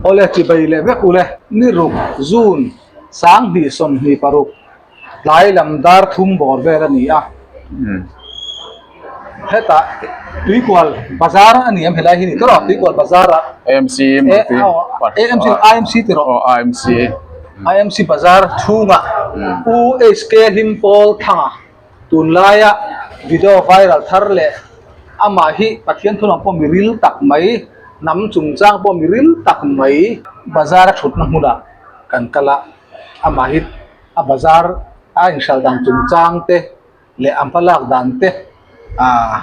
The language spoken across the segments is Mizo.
Awle chibai leh vek ule ni ruk June 2026 tlai lam dar thum bawr vel a ni a. Hetah Tuikual bazar a ni em helai hi ni tawh a Tuikual bazar ah AMC AMC IMC ti rawh IMC IMC bazar chhungah U HK Hlimpawl Thanga Tunlaia video viral thar leh amah hi Pathian thu lam pawh mi ril tak mai, hnam chungchang pawh mi ril tak mai. Bazar a thutna hmunah kan kal a, amah hi a bazar a inhral dan chungchang te leh a hma lak dan te ah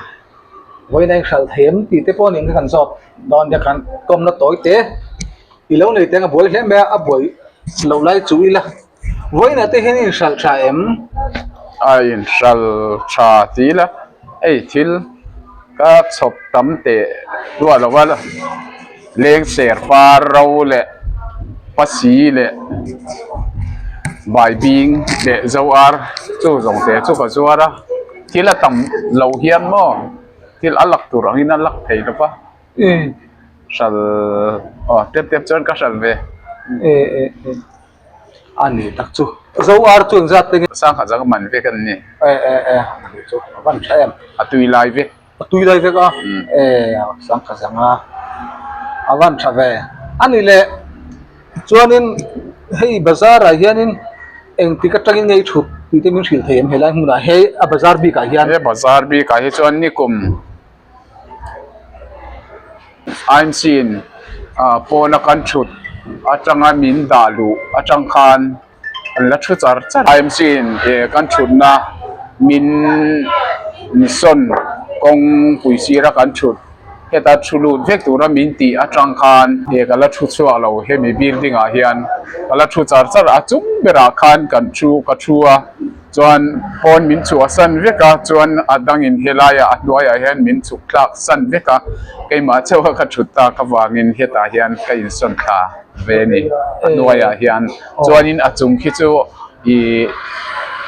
vawiin a inhral thei em tih te pawh nen kha kan zawt dawn nia kan kawmna tawi te i lo nei teng a buai hle mai a, a buai loh lai chu ila. Vawiinah te hian inhralh tha em? A inhralh tha ti ila, hei thil ka chhawp tam teh duah lo a, leng ser par ro leh pasi leh baibing leh zo ar chu zawng te chu ka zuar a, thil a tam lo hian maw thil a lak tur angin a lak thei lo va. Hral aw tep tep chuan ka hral ve. E e e a ni tak chu. Zo ar chu engzat te nge? Sangha zang man vek an ni. E e e a ni chu a van tha em. A tui lai vek. A tui lai vek a e sangha zang a a van tha ve. A ni leh chuanin hei bazar ah hianin engtik atangin nge i thut tih te min hrilh thei em helai hmunah hei a bazar bikah hian. He bazar bikah hi chuan nikum. Einstein pawna kan thut atanga min dah luh atang khan an la thu char char a. Einstein kan thutna min sawn kawngpui sira kan thut heta thu lut vek tura min tih atang khan ka la thu chhuak lo hemi building ah hian ka la thu char char a chung berah khan kan thu ka thu a. Chuan pawn min chhuah san vek a, chuan a dangin helaiah a hnuaiah hian min chhuk tlak san vek a, keimah chauh a ka thut tak avangin hetah hian ka insawn thla ve a ni, a hnuaiah hian. Chuanin a chung khi chu ih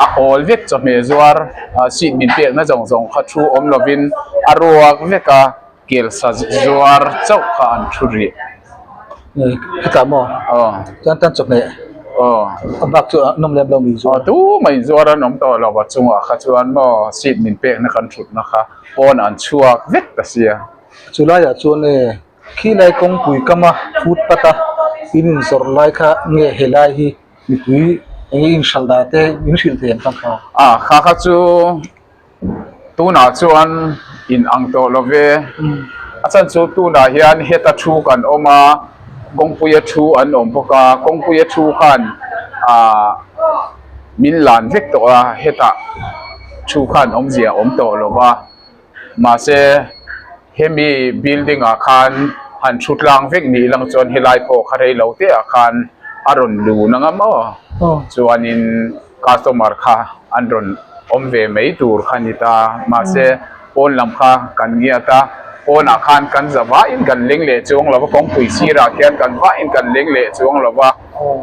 a awl vek chawhmeh zuar seat min pekna zawng zawng kha thu awm lovin a ruak vek a. Kelsa zuar chauh kha an thu rih. Hetah maw? Aw. Chuan tan chawhmeh. Aw. A bak chu an awm lem lo mi zuar. Aw tumah in zuar an awm tawh lo a chungah kha chuan maw seat min pekna kan thutna kha pawn an chhuak vek ta sia. Chu laiah chuan e khilai kawngpui kama footpath a in inzawrh lai kha nge helai hi mipui enge inhralh dah te min hrilh thei ang kha kha. A kha kha chu. Tunah chuan in ang tawh lo ve. A chhan chu tunah hian heta thu kan awm a, kawngpuia thu an awm bawk a, kawngpuia thu khan ah min lan vek tawh a, hetah thu khan awmzia a awm tawh lo va, mahse hemi building ah khan han thu tlang vek ni lang chuan helai pawh kha rei lo te ah khan a rawn lun ang a maw chuanin. Customer kha an rawn awm ve mai tur kha ni ta, mahse pawn lam kha kan ngiat a, pawnah khan kan za vahin kan leng leh chuang lo va, kawngpui sirah khian kan vahin kan leng leh chuang lo va,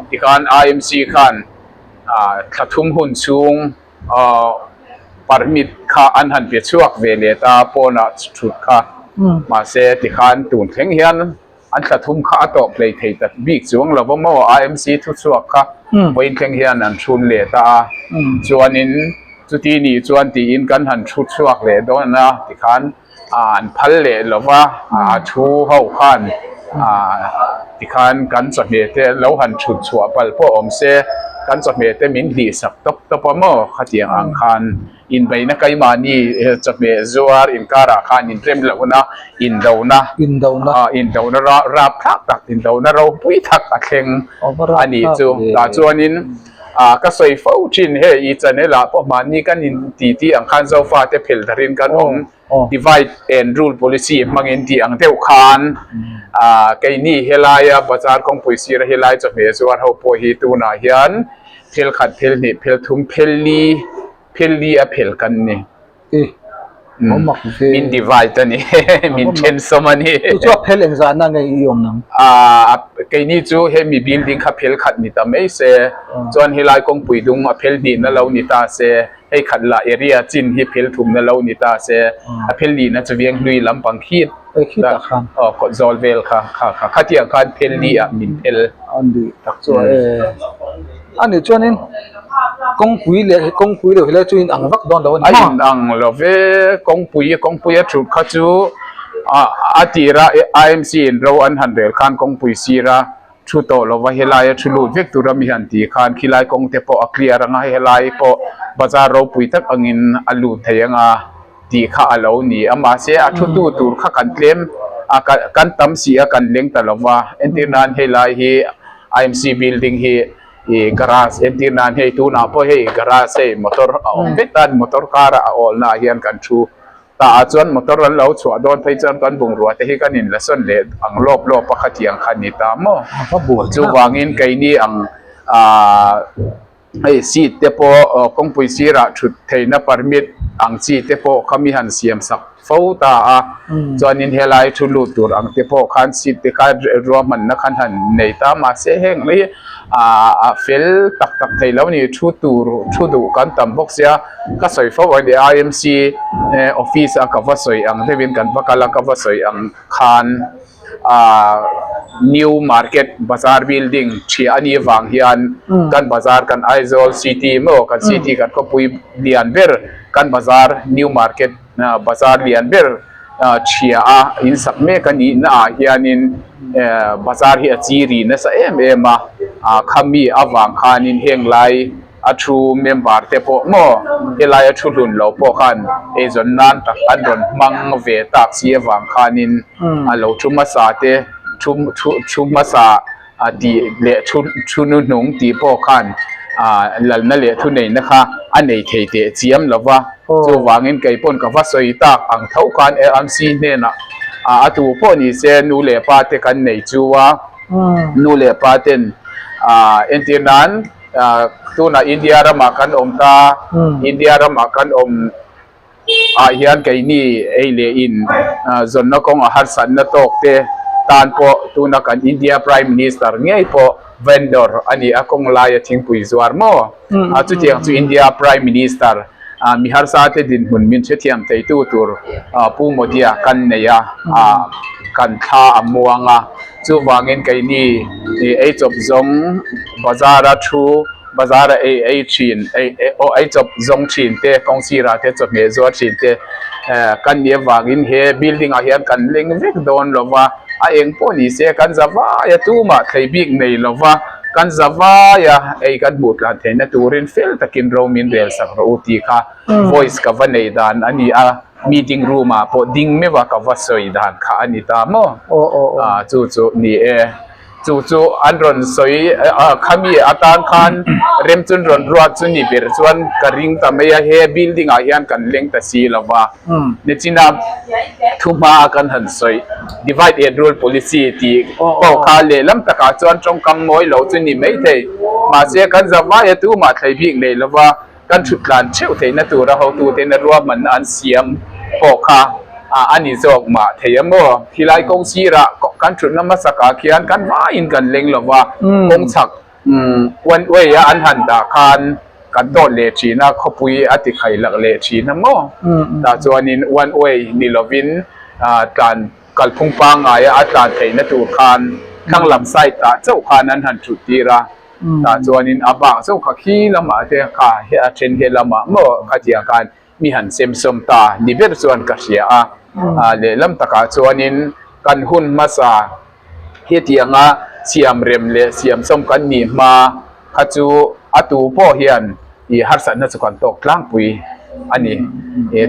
tikhan IMC khan thla thum hun chhung permit kha an han pe chhuak ve leh ta pawnah thut kha, mahse tikhan tun thleng hian. An thla thum kha a tawp hlei thei ta bik chuang lo va maw? IMC thuchhuak kha vawiin thleng hian an chhun leh ta a, chuanin chuti nih chuan tiin kan han thu chhuak leh dawn a tikhan an phal leh lo va, a thu ho khan tikhan kan chawhmeh te lo han chhut chhuah palh pawh awm se, kan chawhmeh te min hlih sak tawp tawp a maw? Khatiang ang khan. Inbeihna keimahni chawhmeh zuar inkarah khan inrem lohna, indona, indona rap thlak tak, indona ropui tak a thleng a nih chu. Tah chuanin ka sawi fo thin hei i channel ah pawh mahni kan inti tih ang khan Zofate phel darin kan awm, divide and rule policy hmangin tih ang deuh khan keini helaia bazar kawngpui sira helai chawhmeh zuar ho pawh hi tunah hian phel khat, phel hnih, phel thum, phel li, Phel li a phel kan ni. I awm mak ve. Min divide a ni. Min then sawm a ni. Chu chu a phel engzahna nge i awm nang? Aa keini chu hemi building kha phel khat ni ta mai se, chuan helai kawngpui dung a phel hnihna lo ni ta se, hei khat lah area chin hi phel thumna lo ni ta se, a phel nihna chu Venghlui lampang khi. Hei khi tak khan. Aw kawt zawl vel kha kha kha khatiang khan phel ni ah min phel. A ni tak chu a e. A nih chuanin kawngpui leh kawngpui lo helai chu in ang vak dawn lo a ni maw? A in ang lo ve, kawngpui kawngpui a thut kha chu a a tira IMC in ro an han rel khan kawngpui sira thu tawh lova helai a thu lut vek tura mi han tih khan khilai kawng te pawh a clear anga helai pawh bazar ropui tak angin a lut thei anga tih kha a lo ni a mahse a thu tu tur kha kan tlem a kan tam si a kan leng ta lova entir nan helai hi IMC building hi ih garage entir nan hei tunah pawh hei garage hei motor a awm vek a motor car a awl na ah hian kan thu Tah ah chuan motor an lo chhuah dawn phei chuan kan bungrua te hi kan in la sawn leh ang lawp lawp a khatiang kha ni ta maw? Chuvangin keini ang aah hei seat te pawh kawngpui sirah thut theihna permit ang chi te pawh kha mi han siam sak fo ta a, chuanin helai thu lut tur ang te pawh khan seat te kha ruahmanna khan han nei ta mahse heng hi aah a fel tak tak thei lo a ni thu tur thu duh kan tam bawk sia. Ka sawi fo a ni IMC office a ka va sawi ang deuhin kan va kal a ka va sawi ang khan ah new market bazar building thiah a nih avang hian kan bazar kan Aizawl city maw kan city kan khawpui lian ber kan bazar new market bazar lian ber thiah a in sak mek a nih naah hianin bazar hi a chi ri nasa em em a ah khami avang khanin heng lai. A thu member te pawh maw helai a thu hlun lo pawh khan eizawn nan tak an rawn hmang ve tak si avang khanin a lo thu hmasa te thu thu thu hmasa a tih leh thu thu hnuhnung tih pawh khan ah lalna leh thuneihna kha a nei thei teh chiam lo va chuvangin kei pawn ka va sawi tak ang tho khan AMC hnenah ah a tu pawh ni se nu leh pa te kan nei chu a nu leh pa ten ah entir nan. Tunah India ramah kan awm ta, India ramah kan awm ah hian keini ei leh in zawnna kawng a harsatna tawk te tan pawh tuna kan India Prime Minister ngei pawh vendor a ni a, kawng laia thingpui zuar maw? Chutiang chu India Prime Minister mi harsa te dinhmun min hrethiam theitu tur Pu Modi-a kan nei a, kan thla a muang a. Chuvangin keini ei chawp zawng bazar-a thu, bazar-a ei ei thin, ei aw ei chawp zawng thin te, kawng sirah te chawhmeh zuar thin te kan nih avangin he building-ah hian kan leng vek dawn lo va, a eng pawh ni se kan za vaia tumah thlei bik nei lo va, kan za vaia ei kan hmuh tlan theihna turin fel takin ro min rel sak rawh u tih kha voice ka va nei dan a ni a. Meeting room ah pawh ding meuh a ka va sawi dan kha a ni ta maw? Aw chu chu ni e. Chu chu an rawn sawi khami atan khan rem chun rawn ruat chu ni ber chuan ka ring ta mai a, he building ah hian kan leng ta si lo va. Nichina thuhma a kan han sawi divide and rule policy tih pawh kha lehlam takah chuan tawngkam mawi lo chu ni maithei. Mahse kan zavai a tumah thlei bik nei lo va. Kan thut tlan theuh theihna tura hotuten a ruahmanna an siam pawh kha a ni zawk mah thei a maw? Khilai kawng sirah kan thutna hmasakah khian kan hmaiin kan leng lo va, kawng chhak one way a an han dah khan kan tawt leh thin a, khawpui a ti khai lak leh thin a maw? Tah chuanin one way ni lovin tlan kalphung pangngaia a tlan theihna tur khan thlang lam side ah chauh khan an han thut tir a. Tah chuanin a bak chauh kha khi lamah te kha he a then he lamah maw khatiang khan mi han semsawm ta ni ber chuan ka hria a. Lehlam takah chuanin kan hun hmasa hetianga siam rem leh siamsawm kan nih hma kha chu a tu pawh hian ih harsatna chu kan tawk tlangpui a ni.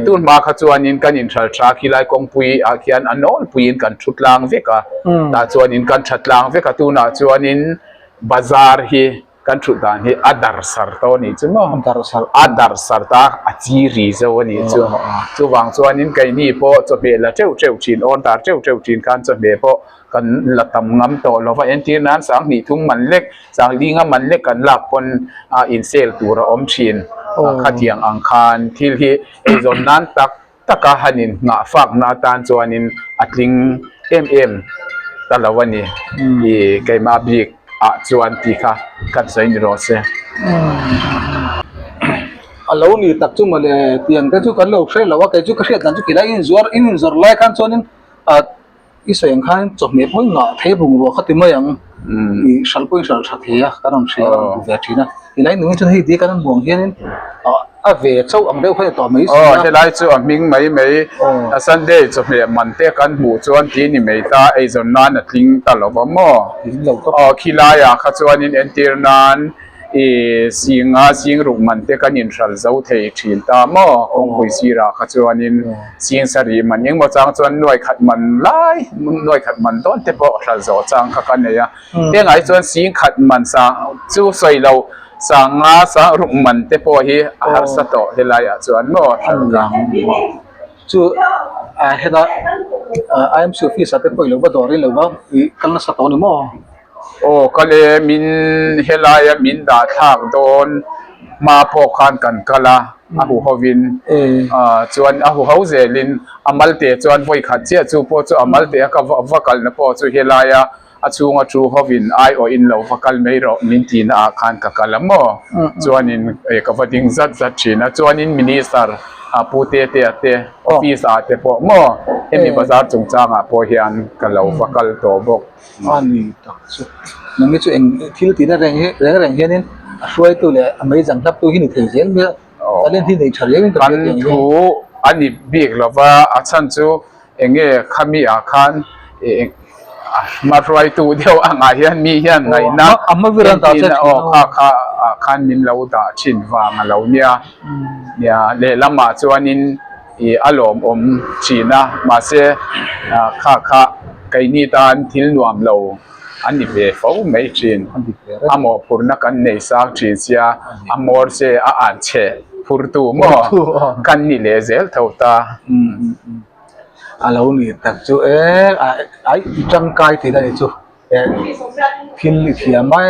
Tun hma kha chuanin kan inhral tha khilai kawngpui ah khian a nawlpuiin kan thu tlang vek a, tah chuanin kan tha tlang vek a, tunah chuanin Bazar hi kan thut dan hi a dar sar tawh a nih chu maw? A dar sar ta a chi ri zo a nih chu. Chuvang chuanin keini pawh chawhmeh la teuh teuh thin, order teuh teuh thin khan chawhmeh pawh kan la tam ngam tawh lo va. Entir nan sanghnih thum man lek, sanglinga man lek kan lak pawn a in sale tur a awm thin. Khatiang ang khan thil hi eizawn nan tak taka han in nghah fakna atan chuanin a tling em em ta lo a ni i keimah bik ah chuan tih kha kan sawi ni rawh se. A lo ni tak chu mawle tiang te chu kan lo hre lo a, kei chu ka hriat dan chu khilai in zuar in inzawrh lai khan chuanin. I sawi ang khan chawhmeh pawh i ngah thei bungrua kha ti mai ang. I hral pawh i hral tha thei a, kan rawn hria a, rawn ti ve thin a. Helai nungin chuan hei diak an rawn buang hianin a ve chauh ang deuh kha ni tawh mai si a. Aw, helai chu a hming mai mai. A Sunday chawhmeh man te kan hmuh chuan ti ni mai ta, eizawn nan a tling ta lo va maw? Tling lo tawp. Aw, khilaiah kha chuanin entir nan I singa sing ruk man te kan inhral zo thei thin ta maw? Kawngpui sirah kha chuanin sing sarih man engmaw chang chuan nuai khat man lai, nuai khat man dawn te pawh hral zawh chang kha ka nei a. Hengah hi chuan sing khat man sang chu sawi lo sanga sang ruk man te pawh hi a harsa tawh helaiah chuan maw hral ka. Chu heta IMC office ah te pawh i lo va dawr in lo va i kal nasa tawh a ni maw? Aw ka le min helaia min dah thlak dawn hma pawh khan kan kal a, a hu hovin chuan a hu ho zelin a malte chuan vawi khat chiah chu pawh chu a malte a ka va kalna pawh chu helaia a chhunga thu hovin aiawhin lo va kal mai rawh min tihna ah khan ka kal a maw chuanin ka va ding zat zat thin a chuanin minister Pu Tetea te office ah te pawh maw hemi bazar chungchangah pawh hian ka lo va kal tawh bawk. A ni tak chu. Nangni chu eng thil tihna reng hi reng reng hianin a hruaitu leh a meizang hlaptu hi ni thei zel mai a, talent hi nei tha riauin ka hria Kan thu a ni bik lo va, a chhan chu eng nge khami ah khan a hruaitu deuh angah hian mi hian ngaihna entirna aw kha kha ah khan min lo dah thin vang a lo nia. Nia lehlamah chuanin Ih a lawmawm thin a, mahse kha kha keini tan thil nuam lo a ni ve fo mai thin. A mawhphurhna kan nei sang thin sia, a hmawr che a an chhe phurtu maw kan ni leh zel tho ta. A lo ni tak chu e, ai i tangkai tih a ni chu. Thil i thiam a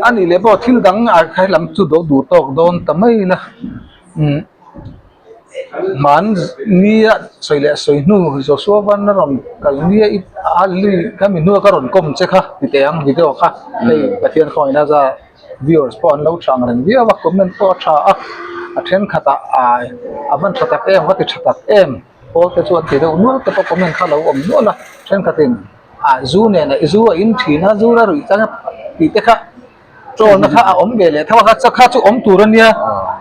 a nih leh pawh thil dang ah kha lam chu do duh tawk dawn ta mai ila umm hman nia sawi leh sawi hnu Joshua van a rawn kal nia i a lui kha mi hnua ka rawn kawm che kha ti teh ang video kha hei Pathian khawngaihna za viewers pawh an lo tha ang reng viau a comment pawh a tha a a thenkhatah a van tha tak em va ti tha tak em. Pawl te chuan ti deuh nual te pawh comment kha lo awm nual a, thenkhatin ah zu nen a zu a in thin a, zu la ruih chang a tih te kha tawlna kha a awm ve leh tho a, kha kha chu awm tur a nia,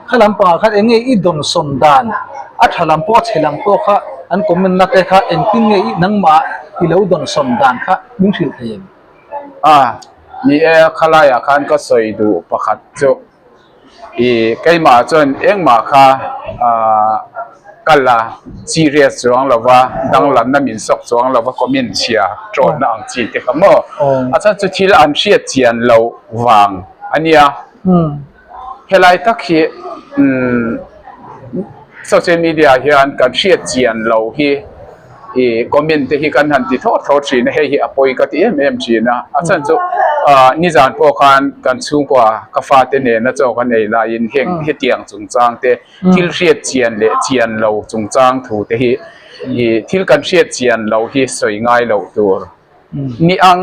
kha lampangah khan eng nge i dawnsawn dan a tha lam pawh a chhe lam pawh kha an comment na te kha engtin nge i nangmah i lo dawnsawn dan kha min hrilh thei em? A, ni e, khalaiah khan ka sawi duh pakhat chu. I keimah chuan engmah kha kal a serious chuang lo va, danglamna min sawk chuang lo va, comment chhia tawlna ang chi te kha maw? A chhan chu thil an hriat chian loh vang a nia. Helai tak hi social media hian kan hriat chian loh hi I comment te hi kan han ti thlawt thlawt thin a, hei hi a pawi ka ti em em thin a, a chhan chu nizan pawh khan kan chhungkua ka fate nena chaw kan ei laiin heng hetiang chungchang te thil hriat chian leh chian lo chungchang thu te hi i thil kan hriat chian loh hi sawi ngai loh tur. Ni ang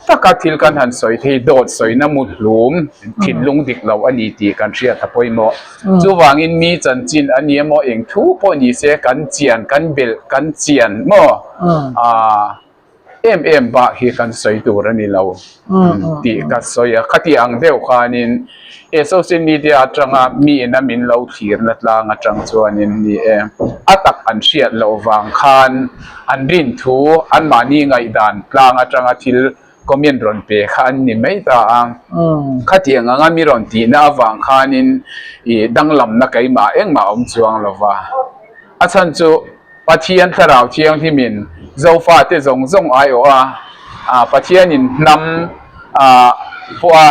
taka thil kan han sawi thei dawt sawina mu hlum thinlung dik lo a ni tih kan hriat a pawimawh. Chuvangin mi chanchin a ni emaw eng thu pawh ni se kan chian kan belh kan chian maw aah em em bak hi kan sawi tur a ni lo tih ka sawi a. Khati ang deuh khanin He social media atanga mi ina min lo thlirna tlang atang chuanin ni e, a tak an hriat loh vang khan an rin thu anmahni ngaihdan tlang atanga thil comment rawn pe kha an ni mai ta a. Khatiang anga mi rawn tihna avang khanin i danglamna keimah engmah a awm chuang lo va. A chhan chu Pathian Thlarau Thianghlimin Zofate zawng zawng aiawh a, Pathianin hnam pawha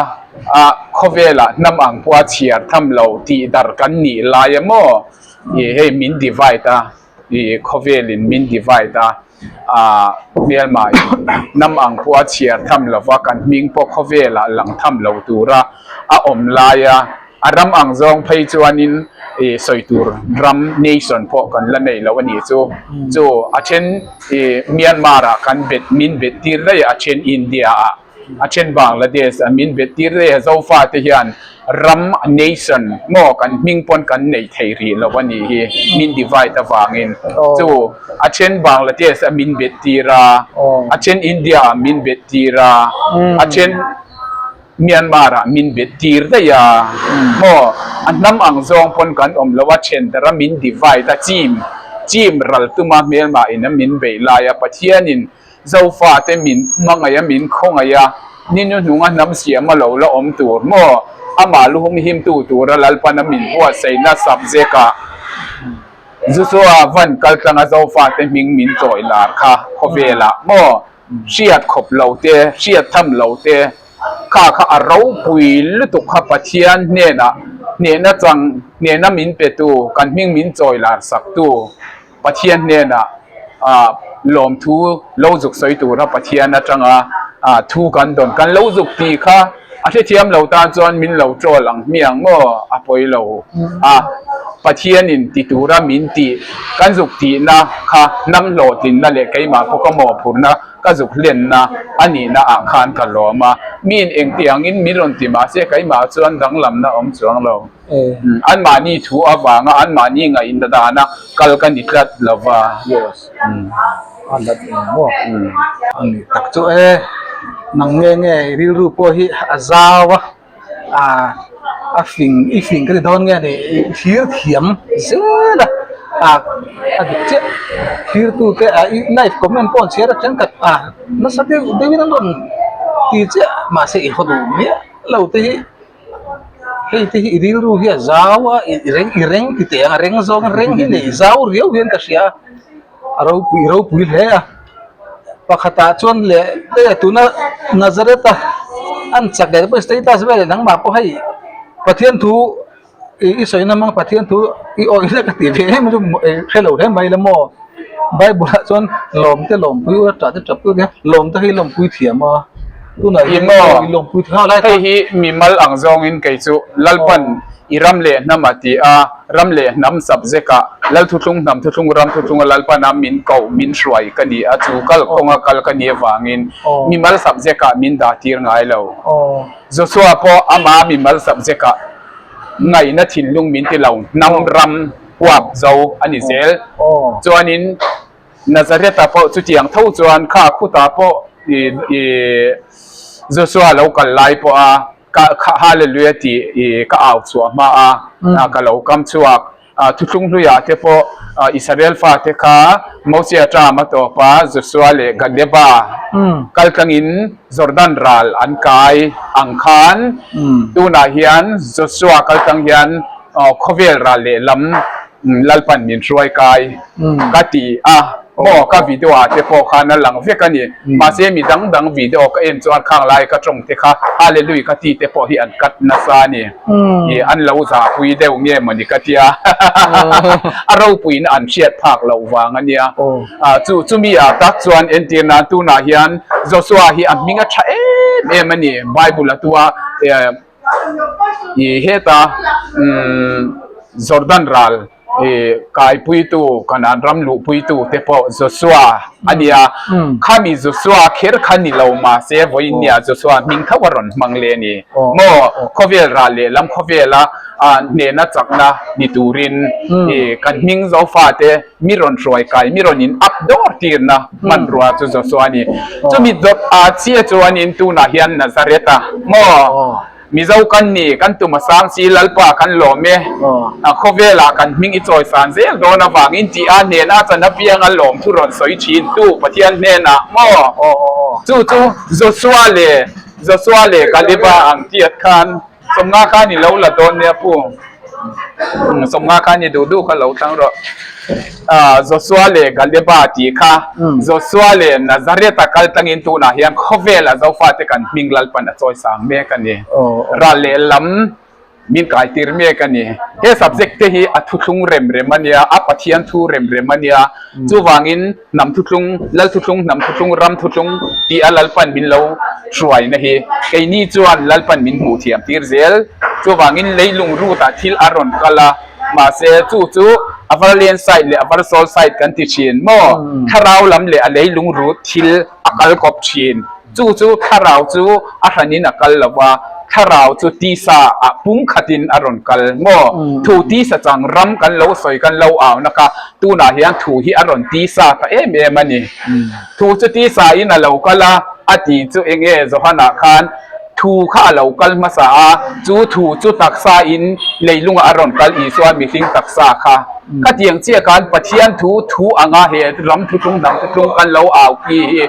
khawvelah hnam ang pawha chhiar tham lo tih dar kan nih lai a maw? Hei min divide a, khawvelin min divide a, hmelmain hnam ang pawha chhiar tham lova kan hming pawh khawvelah lang tham lo tura a awm laia A ram ang zawng phei chuanin ih sawi tur ram nation pawh kan la nei lo a nih chu. Chu a then ih Myanmar ah kan bet min bet tir daih a, a then India ah. A then Bangladesh ah min bet tir daih a, Zofa te hian ram, nation, maw kan hming pawn kan nei thei rih lo a nih hi, min divide avangin. Chu a then Bangladesh ah min bet tir a, a then India ah min bet tir a, a then Myanmar ah min bet tir daih a, maw a hnam ang zawng pawn kan awm lo a, then dara min divide a, chim chim ral tuma hmelmah in a min beih lai a, Pathianin Zofate min hmangaih a, min khawngaih a, ni hnuhnunga hnam siam a lo la awm tur maw? Amah luhum himtu tura Lalpana min buatsaihna subject-ah Joshua van kaltlanga Zofate hming min chawi lar kha khawvelah maw? Hriat khawp lo te, hriat tham lo te, kha kha a ropui lutuk kha Pathian hnenah hnehna chang, hnehna min petu, kan hming min chawi lar saktu. Pathian hnenah lawmthu lo zuk sawi tura Pathian atanga thu kan dawn kan lo zuk tih kha a hrethiam lo tan chuan min lo troll ang hmiang maw a pawi lo a, Pathianin ti tura min tih kan zuk tihna kha hnam hlawhtlinna leh keimah pawh ka mawhphurhna ka zuk hlenna a nihna ah khan ka lawm a, miin engtiangin min rawn ti mahse keimah chuan danglamna awm chuang lo. Anmahni thu avanga anmahni ngaihna dana kal ka ni tlat lo va. Yes. A lat eng maw? A ni tak chu e. Nang nge nge i rilru pawh hi a zau a, a fing i fing ka ti dawn nge ni i thlir thiam zel a, a a dik chiah. Thlirtute a i live comment pawh an chhiar a thenkhat a nasa deuh deuhin an rawn ti chiah mahse i haw duh miah lo te hi. Hei te hi i rilru hi a zau a i reng i reng ti teh ang a reng zawng reng hi nei zau riau hian ka hria a a ropui ropui hle a pakhatah chuan leh hei tuna Nazareth a an chak leh pawh status vel nangmah pawh hei Pathian thu I sawina hmang Pathian thu i awih hlek a tih ve em chu hre lo hle mai la maw? Bible ah chuan lawm te lawmpui ula tah te tap ula lawm te hi lawmpui thiam a tunah hian i lawmpui thiam a Hei hi mimal ang zawngin kei chu Lalpan i ram leh hnam a ti a, ram leh hnam subject ah Lal thuthlung hnam thuthlung ram thuthlunga Lalpan a min koh min hruai ka ni a, chu kal kawnga kal ka ni avangin mimal subject ah min dah tir ngai lo. Joshua pawh ama mimal subject ah ngaihna thinlung min ti lo, hnam ram huap zo a ni zel. Chuanin Nazareth-a pawh chutiang tho chuan kha khutah pawh i Joshua lo kal lai pawha ka Hallelujah tih ka au chhuah hma a, ka lo kam chhuak. Thuthlung hluiah te pawh Israel fate kha Mosia term a tawp a, Joshua leh Kaleba kaltlangin Jordan ral an kai ang khan tunah hian Joshua kaltlang hian khawvel ral lehlam Lalpan min hruai kai ka ti a. Maw ka video ah te pawh khan a lang vek a ni. Mahse mi dang dang video ka en chuan khang lai ka tawng te kha Hallelujah ka ti te pawh hi an cut nasa a ni. Ih an lo zahpui deuh nge mawni ka tia. A ropuiin an hriat phak loh vang a nia. Chu chumi ah tak chuan entir nan tunah hian Joshua hi a hming a tha em em a ni. Bible a tua ih heta Jordan ral I kaipuitu, Kanaan ram luhpuitu te pawh Joshua a ni a. Khami Joshua kher kha ni lo mahse vawiin nia Joshua hming tho a rawn hmang leh a ni. Maw khawvel ral leh lam khawvela hnehna chakna ni turin i kan hming Zofate mi rawn hruai kai, mi rawn in up dawr tirna hmanrua chu Joshua a ni. Chumi dawt ah chiah chuanin tunah hian Nazareth-a maw Mizo kan ni, kan tum a sang si, Lalpa kan lawm e. Khawvelah kan hming i chawisan zel dawn avangin tih a hnena chan apianga lawm thu rawn sawi thin tu Pathian hnenah maw? Chu chu Joshua leh Joshua leh Kaleba ang tiat khan sawmnga khan i lo la dawn nia pu. Sawmnga khan i duh duh kha lo thlang rawh. Joshua leh Kaleba tih kha Joshua leh Nazareth-a kal tlangin tunah hian khawvela Zofate kan hming Lalpan a chawi sang mek a ni. Ral leh lam min kai tir mek a ni. He subject te hi a thuthlung rem rem a nia, a Pathian thu rem rem a nia. Chuvangin hnam thuthlung, Lal thuthlung, hnam thuthlung, ram thuthlung tih a Lalpan min lo hruaina hi keini chuan Lalpan min hmuh thiam tir zel. Chuvangin leilung rutah thil a rawn kal a. Mahse, chu chu a var len side leh a var sawl side kan ti thin maw? Thlarau lam leh a leilung rut thil a kal kawp thin. Chu chu thlarau chu a hranin a kal lo va, thlarau chu tisa ah pumkhatin a rawn kal maw? Thu tisa chang ram kan lo sawi kan lo au na kha tunah hian thu hi a rawn tisa ta em em a ni. Thu chu tisa in a lo kal a, a tih chu eng nge Johana khan thu kha a lo kal hmasa a, chu thu chu taksa in leilungah a rawn kal Isua mihring taksa kha. Khatiang chiah khan Pathian thu thu anga he ram thuthlung hnam thuthlung kan lo au khi hi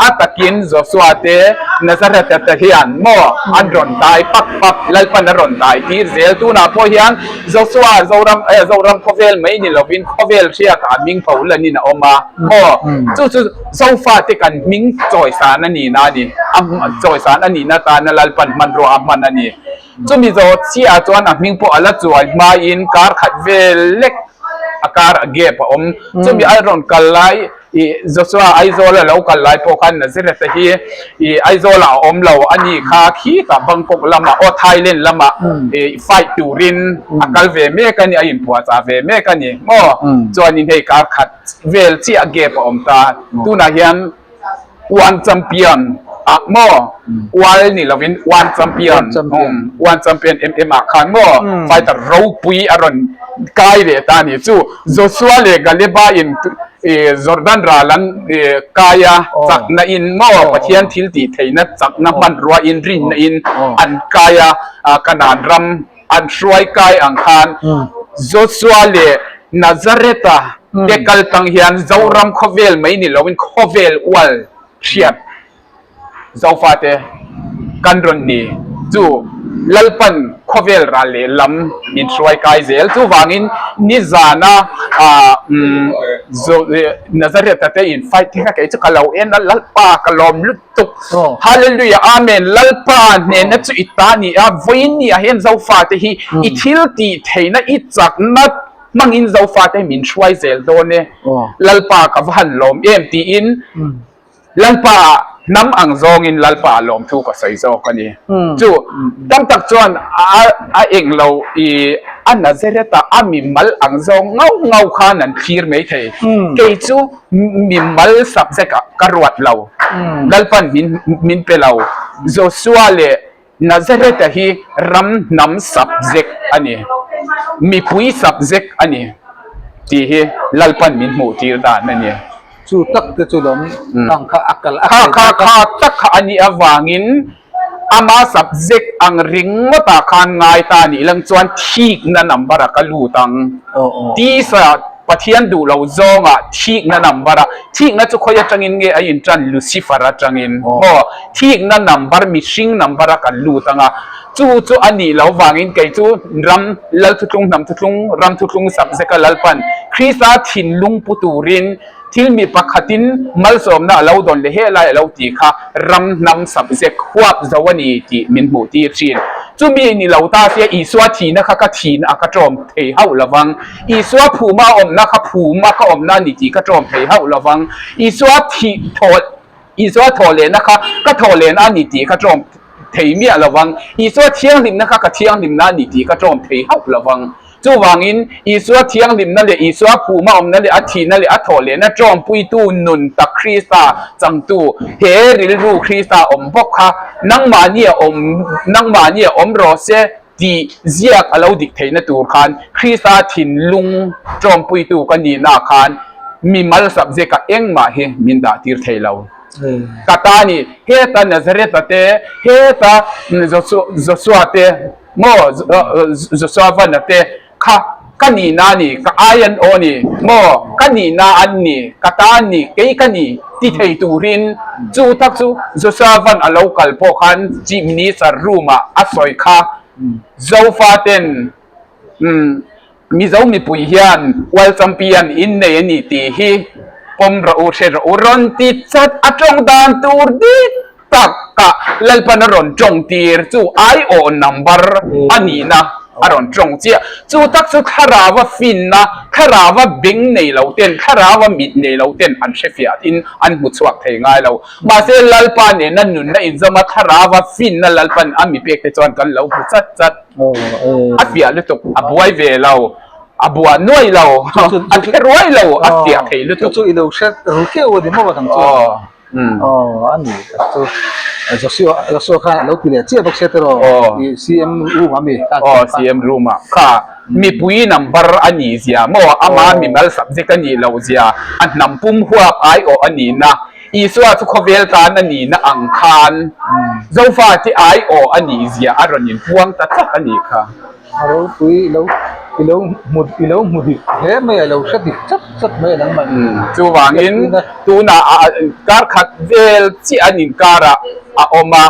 a takin Joshua te Nazareth-a te hian maw an rawn dai pap pap, Lalpan a rawn dai tir zel. Tunah pawh hian Joshua Zoram eh Zoram khawvel mai ni lovin khawvel hriatah a hming pho lanin a awm a maw chu chu Zofate kan hming chawisan a nihna a ni a chawisan a nihna tana Lalpan hmanrua a hman a ni. Chumi zawh chiah chuan a hming pawh a la chuai hmain kar khat vel lek a kar a gap a awm. Chumi a rawn kal lai ih Joshua Aizawl a lo kal lai pawh khan Nazareth a hi ih Aizawl ah a awm lo a ni kha khitah Bangkok lamah aw Thailand lamah ih fight turin a kal ve mek a ni a inpuahchah ve mek a ni maw. Chuanin hei kar khat vel chiah gap a awm ta. Tunah hian. One champion ah maw World ni lovin One champion One champion em em ah khan maw fighter ropui a rawn kai leh ta a ni chu Joshua leh Galeba in Jordan ral an kai a chakna in maw Pathian thil tih theihna chakna hmanrua in rinna in an kai a Canaan ram an hruai kai ang khan Joshua leh Nazareth-a te kal tang hian Zoram khawvel mai ni loin khawvel ual hriat Zofate kan rawn ni chu Lalpan khawvel ral leh lam min hruai kai zel. Chuvangin nizana Nazareth-a te in fight te kha kei chu ka lo en a, Lalpa ka lawm lut tuk. Hallelujah Amen Lalpa hnena chu i ta ni a, vawiin ni ah hian Zofate hi i thil tih theihna i chakna hmangin Zofate hi min hruai zel dawn e, Lalpa ka va han lawm em tiin Lalpa hnam ang zawngin Lalpa lawmthu ka sawi zawk a ni. Chu tam tak chuan a eng lo i a Nazareth-a a mimal ang zawng ngau ngau khan an thlir mai thei. Kei chu mimal subject ah ka ruat lo. Lalpan min min pe lo. Joshua leh Nazareth-a hi ram hnam subject a ni. Mipui subject a ni tih hi Lalpan min hmuh tir dan a ni. Chu tak te chu lawm ang kha a kal a Kha kha kha tak kha a nih avangin ama subject ang ringawtah khan ngai ta nih lang chuan thikna number a ka lut ang. Tisa Pathian duh lo zawngah thikna number a, thikna chu khawi atangin nge a intan Lucifer atangin maw? Thikna number mihring number a kan lut ang a, chu chu a nih lo vangin kei chu ram Lal thuthlung hnam thuthlung ram thuthlung subject a Lalpan Krista thinlung pu turin Thil mi pakhatin malsawmna a lo dawn leh helai a lo tih kha ram hnam subject huap zo a ni tih min hmuh tir thin. Chumi ni lo ta sia Isua thihna kha ka thihna a ka ṭawm thei hauh lo vang. Isua phuma a awmna kha phuma ka awmna a ni tih ka ṭawm thei hauh lo vang. Isua thih thawh Isua thawh lehna kha ka thawh lehna a ni tih ka ṭawm thei miah lo vang. Isua thianghlimna kha ka thianghlimna a ni tih ka ṭawm thei hauh lo vang. Chuvangin, Isua thianghlimna leh Isua phuma awmna leh a thihna leh a thawh lehna ṭawmpuitu nun tak Krista changtu, he rilru Krista awm bawk kha nangmahnia awm, nangmahnia awm rawh se tih ziak a lo dik theihna tur khan Krista thinlung ṭawmpuitu ka nihna khan mimal subject-ah engmah hi min dah tir thei lo. Ka ta ni, heta Nazareth-a te, heta Joshua te, Maw Joshua Vana te kha ka nihna a ni, ka ai an aw ni, maw ka nihna an ni, ka ta an ni, kei ka ni ti thei turin chu tak chu Joshua Van a lo kal pawh khan Chief Minister room ah a sawi kha Zofa ten Mizo mipui hian World Champion in nei a ni tih hi pawm rawh u, hre rawh u rawn ti chat a tawng dan tur dik tak ah Lalpan a rawn tawng tir chu aiawh number a nihna a rawn tawng chiah. Chu tak chu thlarau a finna, thlarau a beng nei lo ten, thlarau a mit nei lo ten an hrefiah in an hmu chhuak thei ngai lo. Mahse Lalpa nena nunna inzawm a thlarau a finna Lalpan a mi pek te chuan kan lo hmu chat chat. A fiah lutuk, a buai ve lo, a buah nuai lo, a the ruai lo, a fiah thei lutuk. Chu chu i lo hre ru keuh a ni maw dang chuan. Aw a ni tak chu Joshua Joshua khan a lo ti leh chiah bawk sia tiraw i CM room ah mi Aw CM room ah kha mipui number a nih zia maw ama mimal subject a nih loh zia a hnam pum huap aiawh a nihna Isua chu khawvel tan a nihna ang khan Zofate aiawh a nih zia a rawn inpuang ta tlat a nih kha. A ropui i lo i lo hmu i lo hmu dik hle mai a, i lo hre dik chat chat mai a nangmah in. Chuvangin tunah kar khat vel chiah an inkarah a awm a,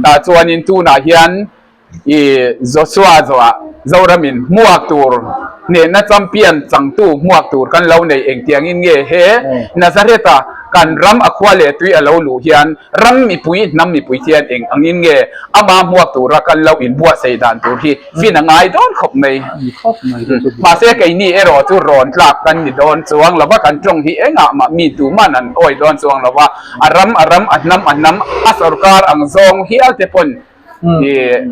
tah chuanin tunah hian i Joshua zawhah Zoramin hmuak tur hnehna champion changtu hmuak tur kan lo nei engtiangin nge he Nazareth-a kan ram a khua leh tui a lo luh hian Ram mipui, hnam mipui hian eng angin nge ama hmuak tura kan lo inbuatsaih dan tur hi fin a ngai dawn khawp mai. Mahse keini erawh chu rawn tlak kan ni dawn chuang lo va, kan tawng hi engah mah mi tuman an awi dawn chuang lo va, a ram a ram, a hnam a hnam, a sorkar ang zawng hial te pawn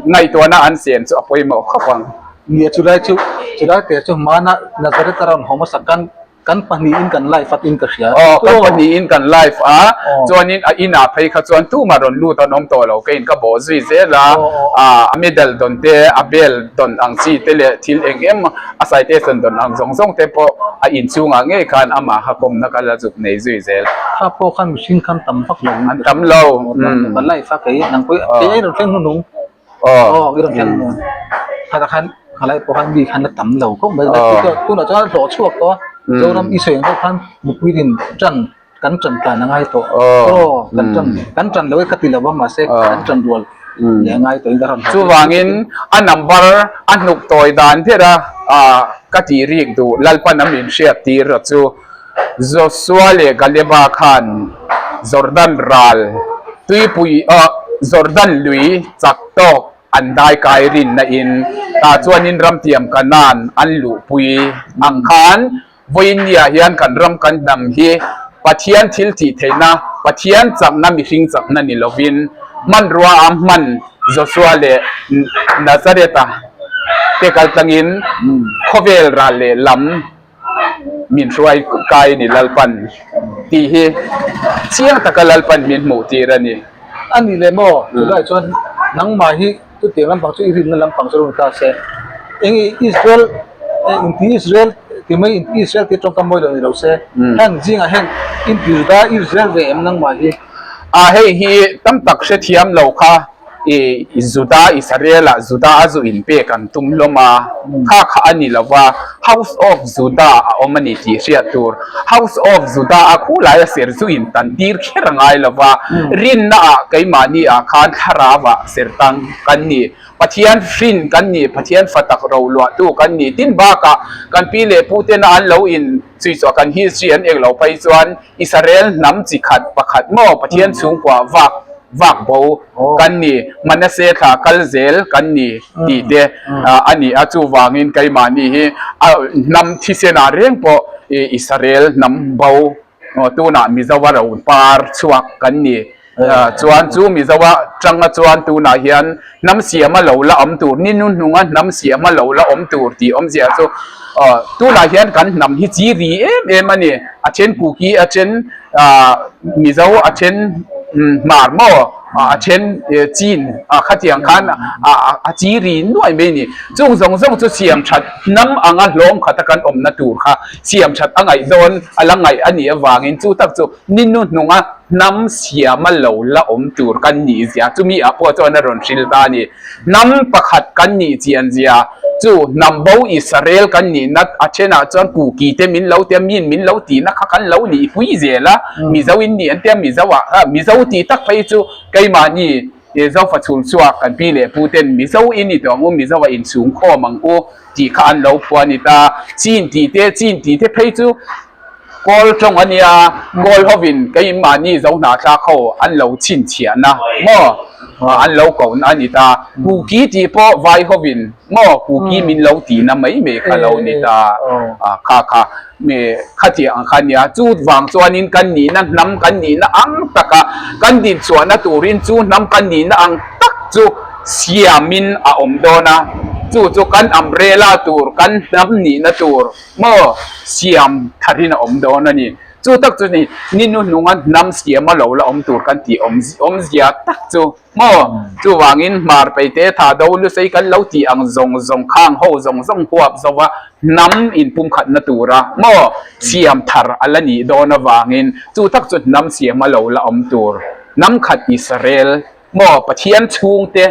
ngaihtuahna an siam chu a pawimawh khawp ang. Nia chulai chu, chulai te chu hmana Nazareth a rawn haw hmasak kan Kan pahnihin kan live a tin ka hria. Aw, kan pahnihin kan live a, chuanin a inah phei kha chuan tumah rawn lut an awm tawh lo, keiin ka bawh zui zel a, a medal dawn te, a bel dawn ang chi te leh thil eng em a citation dawn ang zawng zawng te pawh a inchhungah ngei khan amaha kawmna ka la zuk nei zui zel. Kha pawh khan mihring khan tam vak lo. An tam lo. Ka live a kei nang pawh kei a rawn thleng hnuhnung. Aw i rawn thleng hnuhnung. Khatah khan khalai pawh khan mi khan la tam lo khawp mai. Tunah chuan hlawh chhuak tawh a, Zoram i sawi ang deuh khan mipui in tan kan tan tlan a ngai tawh. Aw kan tan kan tan lo e ka ti lo va mahse kan tan rual leh a ngai tawh in ka rawn. Chuvangin a number a hnuk tawi dan ber a ka tih rik duh Lalpan a min hriat tir a chu Joshua leh Kaleba khan Jordan ral tuipui Jordan lui chak tawk an dai kai rinna in tah chuanin ramtiam Kanaan an luhpui ang khan vawiinniah hian kan ram kan hnam hi Pathian thil tih theihna, Pathian chakna mihring chakna ni lovin hmanrua a hman Joshua leh Nazareth-a te kaltlangin khawvel ral leh lam Min hruai kai ni Lalpan tih hi chiang taka Lalpan min hmuh tir a ni. A nih leh maw? Chulai chuan nangmah hi chutiang lampang chu i rinna lampang chu rawn ta se. Eng i Israel inti Israel ti mai inti Israel tih tawngkam mawi lo ni lo se. Heng zingah hian inti Juda Israel ve em nangmah hi? A hei hi tam tak hrethiam lo kha I Juda Israel-ah Juda a zu inpek an tum hlawm a, kha kha a ni lo va, House of Judah a awm a ni tih hriat tur. House of Judah a khulai a ser zu in tan tir kher a ngai lo va, rinnaah keimahni-ah khan thlarauah ser tang kan ni. Pathian hrin kan ni, Pathian fa tak ro luahtu kan ni. Tin bakah kan pi leh putena an lo in chhuichhuah kan history an eng lo phei chuan Israel hnam chi khat pakhat maw Pathian chhungkua vak vak bo kan ni, Manase thla kal zel kan ni tih te a ni a, chuvangin keimahni hi a hnam thisenah reng pawh Israel hnam bo tunah Mizoa ro par chhuak kan ni. Chuan chu Mizoa tanga chuan tunah hian hnam siama lo la awm tur, ni hnuhnunga hnam siama lo la awm tur tih awmzia chu tunah hian kan hnam hi chi ri em em a ni. A then Kuki, a then Mizo, a then Hmar maw, a then Chin khatiang khan a chi ri nuai mai a ni. Chung zawng zawng chu siam that hnam anga hlawm khata kan awmna tur kha siam that a ngaih dawn a la ngaih a nih avangin chu tak chu ni hnuhnunga Hnam siama lo la awm tur kan nih zia chumi ah pawh chuan a rawn hril ta a ni. Hnam pakhat kan nih chian zia chu hnam bo Israel kan nih nat a thenah chuan Kuki te min lo tia min min lo tihna kha kan lo nih pui zel a, Mizo in nih an tia Mizo ah Mizo tih tak phei chu keimahni Zofa chhul chhuak kan pi leh pu ten Mizo in ni tawh ang u Mizo ah inchhung khawm ang u tih kha an lo phuah a ni ta. Chin tih te Chin tih te phei chu Kawl tawng a nia, Kawl hovin keimahni Zohnahthlak ho an lo chhinchhiahna maw an lo kohna a ni ta. Kuki tih pawh vai hovin maw Kuki min lo tihna mai mai kha lo ni ta. Kha kha khatiang ang kha a nia. Chu vang chuanin kan nihna hnam kan nihna ang taka kan dinchhuahna turin chu hnam kan nihna ang tak chu siamin a awm dawn a. Chu chu kan umbrella tur, kan hnam nihna tur. Maw siam tharin a awm dawn a ni. Chu tak chu ni, ni hnuhnunga hnam siama lo la awm tur kan tih awmzia tak chu maw? Chuvangin hmar peite tha do lusei kan lo tih ang zawng zawng khang ho zawng zawng huap zova hnam inpumkhatna tura maw siam thar a la nih dawn avangin chu tak chu hnam siama lo la awm tur hnam khat Israel Maw Pathian chhungte,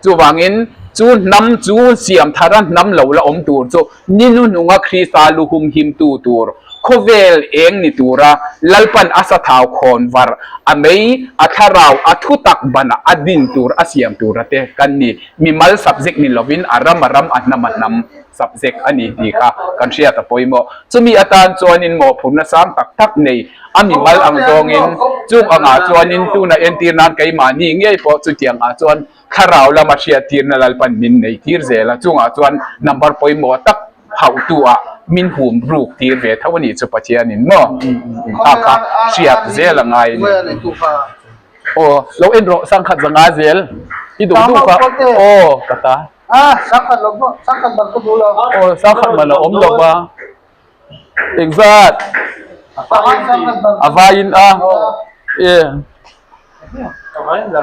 chuvangin chu hnam chu siam thara hnam lo la awm tur chu ni hnuhnunga Krista lu humhimtu tur, khawvel eng ni tura Lalpan a sathau khawn var, a mei, a thlarau, a thutak banah a din tur a siam tura te kan ni. Mimal subject ni lovin a ram a ram, a hnam a hnam subject a ni tih kha kan hriat a pawimawh. Chumi atan chuanin mawhphurhna sang tak tak nei A mimal ang zawngin chung angah chuanin tuna entir nan keimahni ngei pawh chutiang ah chuan thlarau lama hriattirna Lalpan min nei tir zel a, chungah chuan number pawimawh tak hauhtu ah min hum ruk tir ve tho a nih chu Pathianin maw kha kha hriat zel a ngai a ni. Aw lo en rawh sangkhat zanga zel i duh duh kha aw ka ta. Aw sangkhat man a awm lo va. Engzat? A vaiin a. E.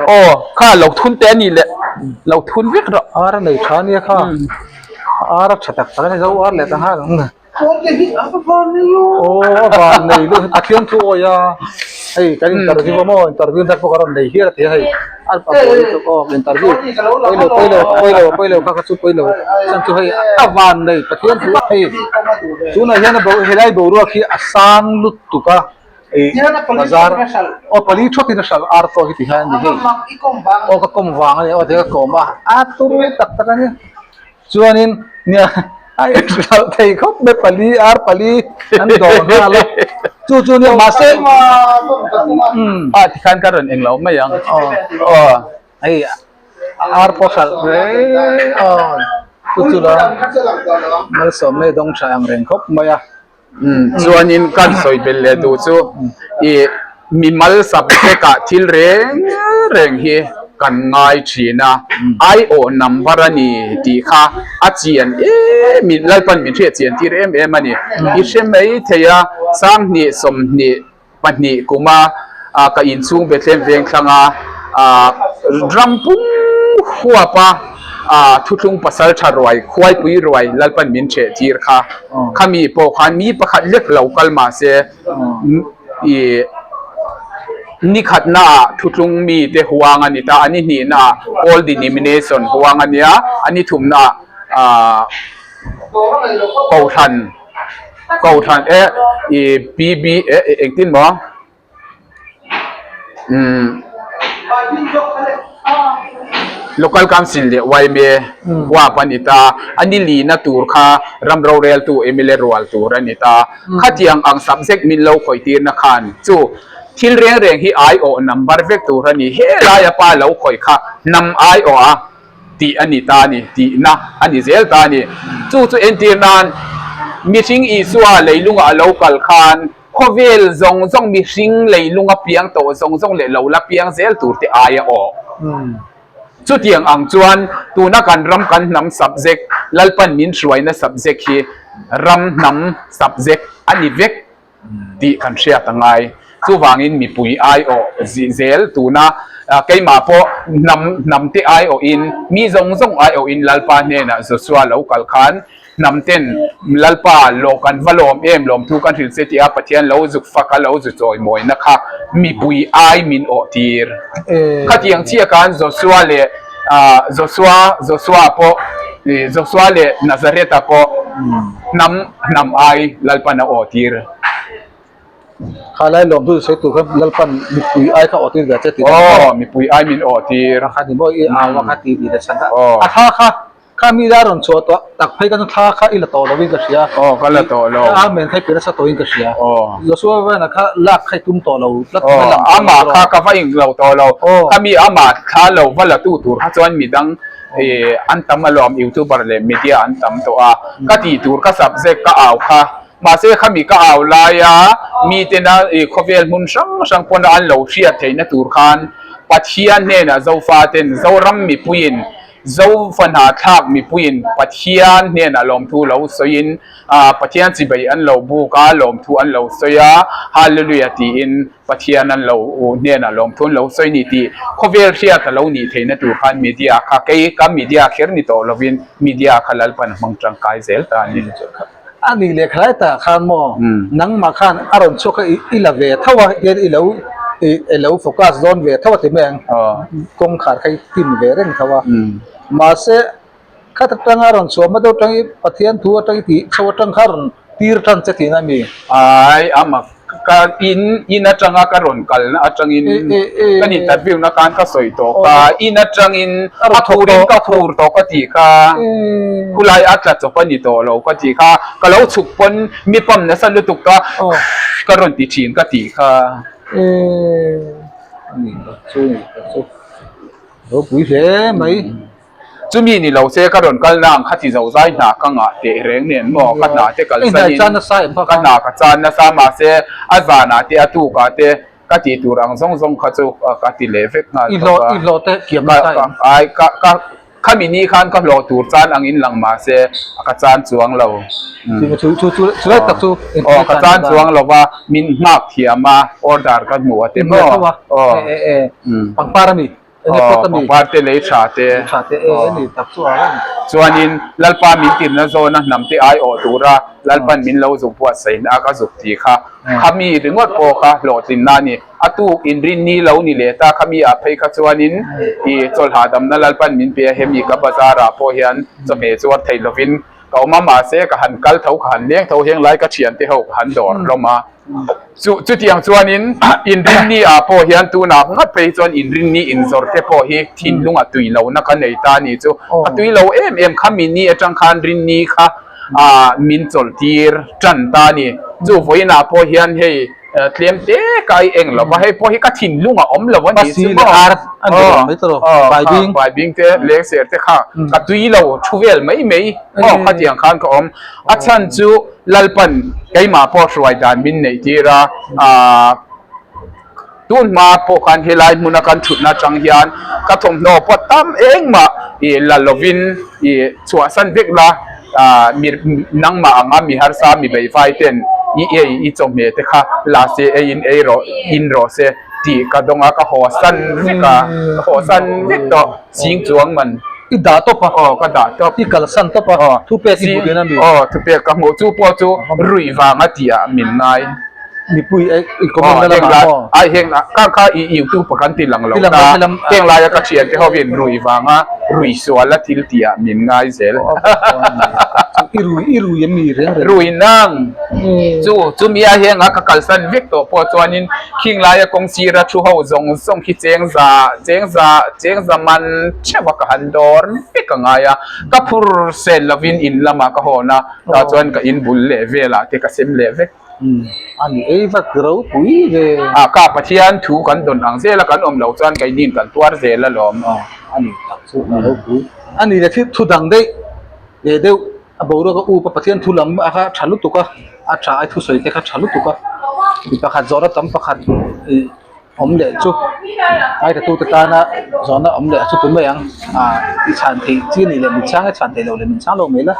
Aw, kha lo thun te a ni le. Lo thun vek rawh. Ar a nei tha ania kha. Ar a tha tak tak a ni zo ar leh ta nghal ang. Aw, a van nei luh hi Pathian thu awi a. Hei kan interview a maw interview tak pawh ka rawn nei hial a ti a hei. A pawi lutuk aw interview pawilo pawilo pawilo pawilo kha kha chu pawilo chuan chu hei a van nei Pathian thu hei tunah hian a bo helai boruak hi a sang lutuk a ih bazar aw pali thawtin a hralh ar pawh hi ti hian a ni hei aw ka kawm vang a ni aw ti ka kawm a a turu tak tak a ni. Chuanin nia a inhralh thei khawp mai pali ar pali an dawr nghal a chu chu nia mahse umm ah tikhan ka rawn englo mai ang aw hei ar pawh hralh reng aw chu chu la malsawmna i dawng tha ang reng khawp mai a. Chuanin kan sawi belh leh duh chu ih mimal subject ah thil reng reng hi kan ngai thin a, aiawh number a ni tih kha a chian em in Lalpan min hriat chian tir em em a ni. I hre mai thei a, Sanghnih 20 kuma ka inchhung Bethlehem Vengthlanga ram pum huapa thuthlung pasal tha ruai, khuaipui ruai Lalpan min ṭheh tir kha. Khami pawh khan mi pakhat lek lo kal mah se ih ni khatnaah thuthlung mite huang a ni ta, a ni hnihnaah all denomination huang a nia, a ni thumnaah kohhran. Kohhran e i PB e engtin maw umm Local Council leh yma huap a ni ta, a ni lina tur kha ram roreltu mla rual tur a ni ta. Khatiang ang subject min lo khawih tirna khan chu thil reng reng hi aiawh number vek tur a ni. Helaia pa lo khawih kha hnam aiawh a. tih a ni ta a ni, tihna a ni zel ta a ni. Chu chu entir nan mihring Isua leilungah a lo kal khan khawvel zawng zawng mihring leilunga piang tawh zawng zawng leh lo la piang zel tur te aia awh. Chutiang ang chuan tuna kan ram kan hnam subject, Lalpan min hruaina subject hi ram hnam subject a ni vek. tih kan hriat a ngai. Chuvangin mipui aiawh zel tuna keimah pawh hnam hnamte aiawhin, mi zawng zawng aiawhin Lalpa hnenah Joshua lo kal khan hnamten Lalpa lawh kan va lawm em lawmthu kan hrilh che tia Pathian lo zuk fak a lo zu chawimawina kha mipui ai min awh tir. Khatiang chiah khan Joshua leh Joshua Joshua pawh Joshua leh Nazareth-a pawh hnam hnam ai Lalpan a aw tir. Kha lai lawm chu sawi tur khan Lalpan mipui ai kha aw tir ve che tih Aw mipui ai min aw tir. A kha ni maw i au a kha ti tih leh chhan kha. A thla kha kha mi la rawn chhuah tawh tak phei kha chu thla kha i la tawh lo in ka hria. Aw ka la tawh lo. Amen kha i pe nasa tawh in ka hria. Aw. Joshua Vana kha lak kha i tum tawh lo tlat Aw amah kha ka va ing lo tawh lo. Kha mi amah thla lo va la tu tur kha chuan midang Ih an tam alawm youtuber leh media an tam tawh a, ka tih tur ka subject ka au kha, mahse khami ka au laia mitena ih khawvel hmun hrang hrang pawna an lo hriat theihna tur khan Pathian hnenah Zofaten Zoram mipuiin. Zofa hnahthlak mipuiin Pathian hnenah lawmthu lo sawiin Pathian chibai an lo buk a, lawmthu an lo sawi a, Hallelujah tiin Pathian an lo hnenah lawmthu an lo sawi ni tih khawvel hriat a lo nih theihna tur khan media kha kei ka media kher ni tawh lovin media kha Lalpan hmang tangkai zel ta a ni. A nih leh khalai takah khan maw nangmah khan a rawn chhuak a i la ve tho a hian i lo i lo focus dawn ve tho a ti mai ang kawngkhar kha i tin ve reng tho a mahse khat atanga rawn chhuah hma deuh atang i Pathian thu atang i tih chho atang kha rawn tir tan che tihna a mi? Ai a mak Ka in in atanga ka rawn kalna atangin ka interview na khan ka sawi tawh ka in atangin a phurin ka phur tawh ka tih kha khulai a tla chawp a ni tawh lo ka tih kha ka lo chhuk pawn mi pump nasa lutuk ka ka rawn ti thin ka tih kha. Ropui hle mai. Chumi ni lo se ka rawn kal na ang kha ti zo zai hna ka ngah teh reng nen maw ka hna te kalsan in ka hna ka chan nasa mahse a zanah te a tukah te ka tih tur ang zawng zawng kha chu ka ti leh vek nghal tawp a ai ka ka khami ni khan ka hlawh tur chan ang in lang mahse ka chan chuang lo aw ka chan chuang lo va min nghak thiam a order ka hmu a te maw aw. Aw, pangpar te lei tha te. Chuanin Lalpa min tirna zawna hnam te aiawh tura Lalpan min lo zuk buatsaihna a ka zuk tih kha khami ringawt pawh kha hlawhtlinna a ni. A tuk inrinni lo ni leh ta khami ah phei kha chuanin i chawlhahdamna Lalpan min pe a, hemi ka bazar ah pawh hian chawhmeh chuar thei lovin ka awm a, mahse ka han kal tho ka han leng tho heng lai ka thiante ho ka han dawr hlawm a. Chu chutiang chuanin inrinni ah pawh hian tunah ngat phei chuan inrinni inzawrh te pawh hi thinlung a tui lohna ka nei ta a ni chu. A tui lo em em kha mini atang khan rinni kha ah min chawlh tir tan ta a ni. Chu vawiinah pawh hian hei tlem te ka i eng lo va, hei pawh hi ka thinlung a awm lo a ni chu maw. Aw kha baibing te lengser te kha ka tui lo thu vel mai mai maw khatiang khan ka awm. A chhan chu Lalpan keimah pawh hruai dan min neih tir a, aah tun hma pawh khan helai hmuna kan thutna atang hian ka thawmhnaw pawh tam engmah ih la lovin ih chhuahsan vek la, aah mi nangmah anga mi harsa mi beihvai ten i ei i chawhmeh te kha la se eiin ei rawh in rawh se tih ka dawng a, ka haw san vek a, ka haw san vek tawh ching chuang man. I dah tawp a. Aw ka dah tawp. I kalsan tawp a. Aw. Thupek i hmuh thin a mi? Aw thupek ka hmuh chu pawh chu ruih vanga tih ah min ngai. Mipui i comment na lamah maw? Ai heng kha kha i youtube ah kan ti lang lo ta. Heng laia ka thian te ho in ruih vanga ruih sual a thil tih ah min ngai zel. I rui i rui em mi reng reng? Rui nang. Chu chumi a heng a ka kalsan vek tawh pawh chuanin khing laia kawng sira thu ho zawng zawng khi cheng za cheng za cheng za man theuh a ka han dawr vek a ngai a ka phur sel lovin in lamah ka hawn a tah chuan ka in bul leh velah te ka sem leh vek. A ni ei vat ropui ve. A ka Pathian thu kan dawn ang zel a kan awm loh chuan keinin kan tuar zel alawm. A ni tak chu a ropui. A ni le thil thu dang daih leh deuh a boruak a up a Pathian thu lam a kha tha lutuk a a tha ai thusawi te kha tha lutuk a mi pakhat zawhna tam pakhat ih awm leh chu ngaihtuahtute tana zawhna awm leh chu tu mai ang ah i chhan theih chi a nih leh min chhang e chhan theih loh leh min chhang lo mai la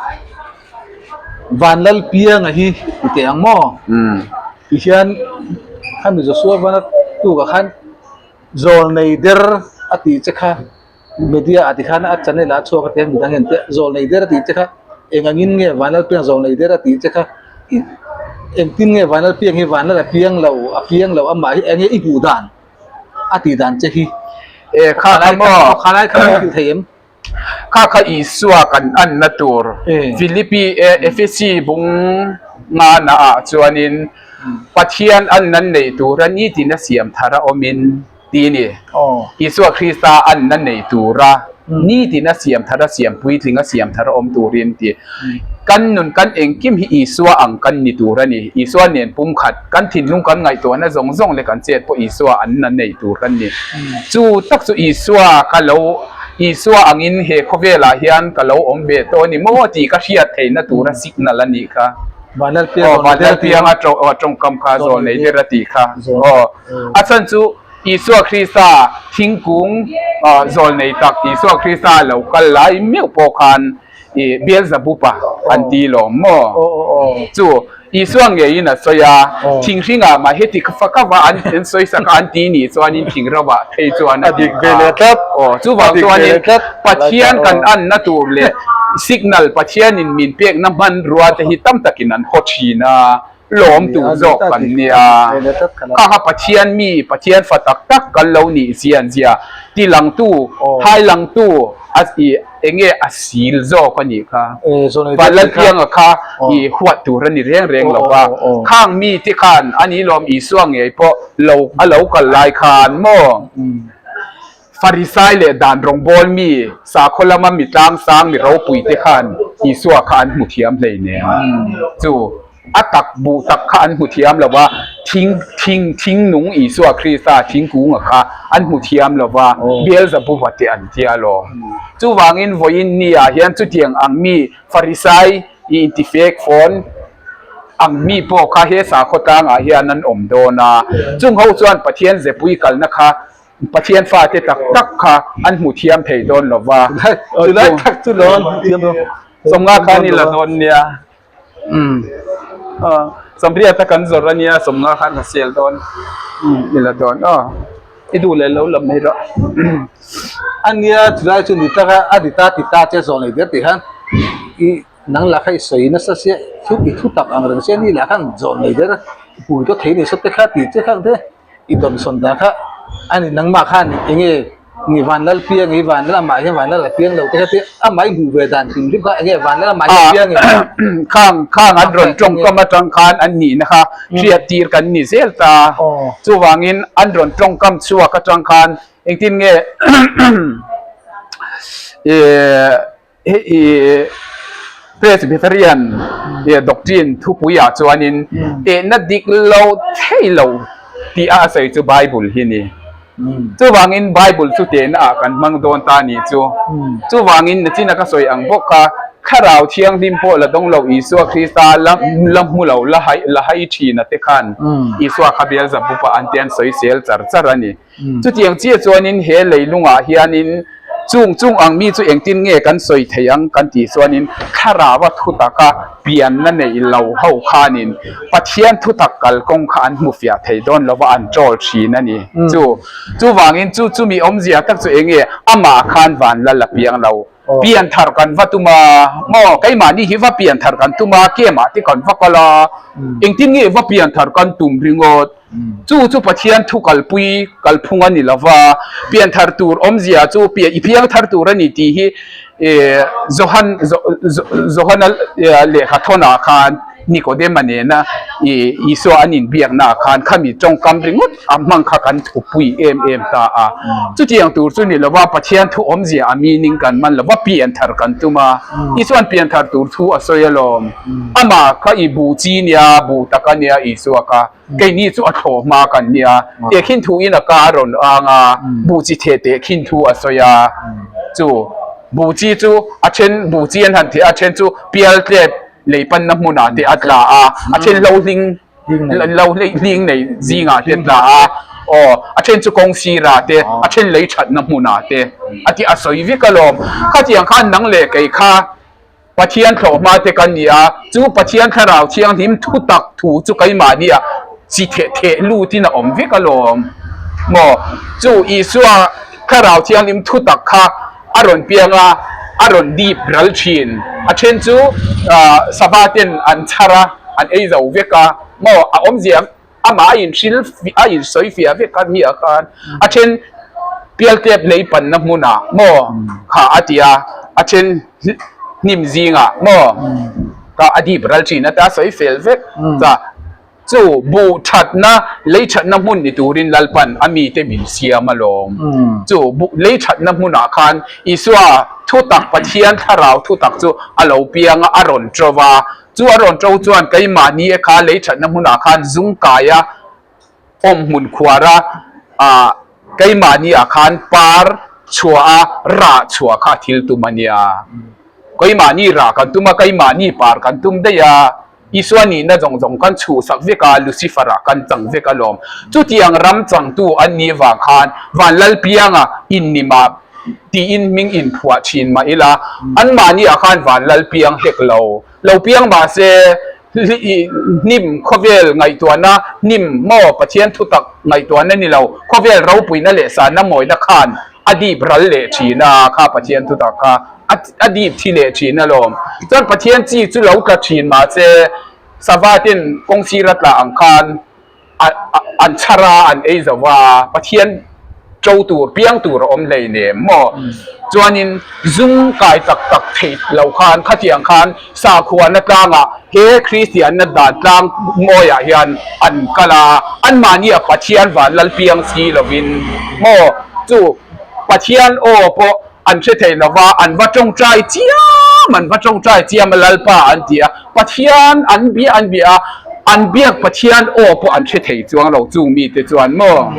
Vanlalpianga hi ti teh ang maw tihian khami Joshua vana tukah khan zawlnei der a tih che kha. Media ah tikhan a channel ah a chhuak a tia midang hian teh zawlnei der a tih che kha eng angin nge Vanlalpiang zawlnei der a tih che kha i engtin nge Vanlalpiang hi Vanlal a piang lo a piang lo amah hi enge i hmuh dan a tih dan che hi E kha kha maw khalai kha maw hrilh thei em? Kha kha Isua kan anna tur Philippi e Ephesi bung nga na ah chuanin Pathian anna nei tura nitin a siam thar a awmin Ti a ni. Isua Krista anna nei tura nitin a siam thar a siam puitling a siam thar a awm turin ti. Kan nun kan engkim hi Isua ang kan ni tur a ni. Isua nen pumkhat, kan thinlung kan ngaihtuahna zawng zawng leh kan chet pawh Isua anna nei tur kan ni. Chu tak chu Isua ka lo Isua angin he khawvelah hian ka lo awm ve tawh a ni maw tih ka hriat theihna tura signal a nih kha. Aw, Vanlalpianga tawngkam kha zawlnei ber a tih kha. Aw, a chhan chu. Isua Krista thingkung zawl nei tak Isua Krista lo kal lai meuh pawh khan i Beelzebupa an ti lawm maw? Chu Isua ngeiin a sawi a, thinghringah mah heti fak ava an an sawi sak a an ti nih chuanin thingrauah phei chuan a dik kha. Aw chuvang chuanin Pathian kan anna tur leh signal Pathianin min pekna hmanrua te hi tam takin an haw thin a. Lawm tur zawk kan nia. Kha kha Pathian mi, Pathian fa tak tak kan lo nih zian zia ti langtu, hai langtu a i enge a sil zawk a nih kha. Vanlalpianga kha i huat tur a ni reng reng lo va. Khang mi te khan a ni lawm Isua ngei pawh lo a lo kal lai khan maw? Farisai leh dan rawngbâwl mi, sakhaw lama mi tlangsang mi ropui te khan Isua kha an hmu thiam hleinem. Chu a tak buh tak kha an hmu thiam lo va, thing thing thing nung Isua Krista thingkunga kha an hmu thiam lo va, Beelzebuba te an tia alawm. Chuvangin vawiin niah hian chutiang ang mi Farisai i intifek fawn ang mi pawh kha he sakhaw tlangah hian an awm dawn a. Chungho chuan Pathian zepui kalna kha Pathian fate tak tak kha an hmu thiam thei dawn lo va. Chulai tak chu lo an hmu thiam lo. Sawmnga khan i la dawn nia. Umm. Sawmriata kan zawrh a nia, sawmnga khan ka sel dawn. Umm i la dawn aw. I duh leh lo la mai rawh. A nia chulai chu ni tak a, a ni ta ti ta che zawh nei der tih khan i nang lah kha i sawi nasa sia thu i thu tak ang reng sia ni lah khan zawh nei der pui dawt thei nei sawt te kha tih che kha ang te. I dawmsawn dan kha a ni nangmah khan eng nge ni Vanlal piang i Vanlal amah hian Vanlal a piang lo te kha tia amah i hmuh ve dan hrim hrim kha eng nge Vanlal amah hian a piang em? Khang khang an rawn tawngkam atang khan an nihna kha hriat tir kan ni zel ta. Chuvangin an rawn tawngkam chhuak atang khan engtin nge ih Hei hi Presbyterian doctrine thupuiah chuanin tehna dik lo thei lo tih a sawi chu Bible hi ni. Chuvangin Bible chu tehna ah kan hmang dawn ta nih chu. Chuvangin nachina ka sawi ang bawk kha Thlarau Thianghlim pawh la dawng lo Isua Krista la la hmu lo la hai la hai thina te khan Isua kha Beelzebub-a an ti an sawisel char char a ni. Chutiang chiah chuanin he leilungah hianin chung chung ang mi chu engtin nge kan sawi thei ang kan tih chuanin thlarau a thutaka pianna neih lo ho khanin Pathian thutak kalkawng kha an hmu fiah thei dawn lova an troll thin a ni. Chu chuvangin chu chumi awmzia tak chu eng nge amah khan vanlal a piang lo. Pian thar kan va tum a, maw keimahni hi va pian thar kan tum a, kemah te kan va kal a, engtin nge va pian thar kan tum ringawt? Chu chu Pathian thu kalpui kalphung a ni lo va, pian thar tur awmzia chu i piang thar tur a ni tih hi Johan Johana lehkha thawnah khan Nikodema nena Isua an inbiaknaah khan khami tawngkam ringawt a hmang kha kan thupui em em ta a. Chutiang tur chu ni lo va, Pathian thu awmzia a meaning kan man lo va, pian thar kan tum a. Isua'n pian thar tur thu a sawi alawm. Amah kha i buh chi nia, buh tak a nia Isua kha. Keini chu a thlawh hma kan nia. Tehkhin thu in a ka a rawn ang a, buh chi theh tehkhin thu a sawi a. Chu buh chi chu a then buh chi an han theh a, a then chu pial tlep lei panna hmunah te a tla a, a then lo hling lo hling nei zingah te a tla a, aw a then chu kawng sirah te, a then lei thatna hmunah te a tih a sawi vek alawm. Khatiang khan nang leh kei kha Pathian thlawh hma te kan ni a, chu Pathian Thlarau Thianghlim thutak thu chu keimahni ah chi theh theh lutin a awm vek alawm maw? Chu Isua Thlarau Thianghlim thutak kha a rawn piang a, a rawn dip ral thin. A then chu sava ten an chhar a, an ei zo vek a maw? A awmzia amah a inhril a insawi fiah vek a nia khan a then pialtep lei panna hmunah maw kha a ti a, a then hnim zingah maw kha a dip ral thin a tia sawi fel vek ta chu buh thatna lei thatna hmun ni turin Lalpan a mite min siam alawm chu buh lei thatna hmunah khan Isua thutak Pathian thlarau thutak chu a lo piang a a rawn ṭo va. Chu a rawn ṭo chuan keimahni e kha lei ṭhatna hmunah khan zung kaia awm hmun khuar a, ah keimahni ah khan par chhuah a rah chhuah kha a thil tum a nia. Keimahni rah kan tum a, keimahni par kan tum daih a. Isua nihna zawng zawng kan chhuhsak vek a, Lucifer-ah kan chang vek alawm. Chutiang ram changtu an nih vang khan Vanlalpianga innimah tiin hming inphuah thin mah ila, anmahniah khan Vanlalpiang hlek lo. Lo piang mahse, hnim khawvel ngaihtuahna hnim maw Pathian thutak ngaihtuahna ni lo, khawvel ropuina leh sanna mawina khan a dip ral leh thin a, kha Pathian thutak kha a dip thi leh thin alawm. Chuan Pathian chi chu lo tla thin mahse, sava ten kawng sira tla ang khan an chhar a, an ei zo va, Pathian to tur, piang tur a awm hlei nem maw? Chuanin zung kai tak tak theih lo khan khatiang khan sakhuana tlangah he Kristianna dan tlang mawiah hian an kal a, anmahnia Pathian van lal piang si lovin maw? Chu Pathian aw pawh An hre thei lo va, an va tawngtai chiam, an va tawngtai chiam a Lalpa an ti a, Pathian an bia an bia a, an biak Pathian aw pawh an hre thei chuang lo chung mite chuan maw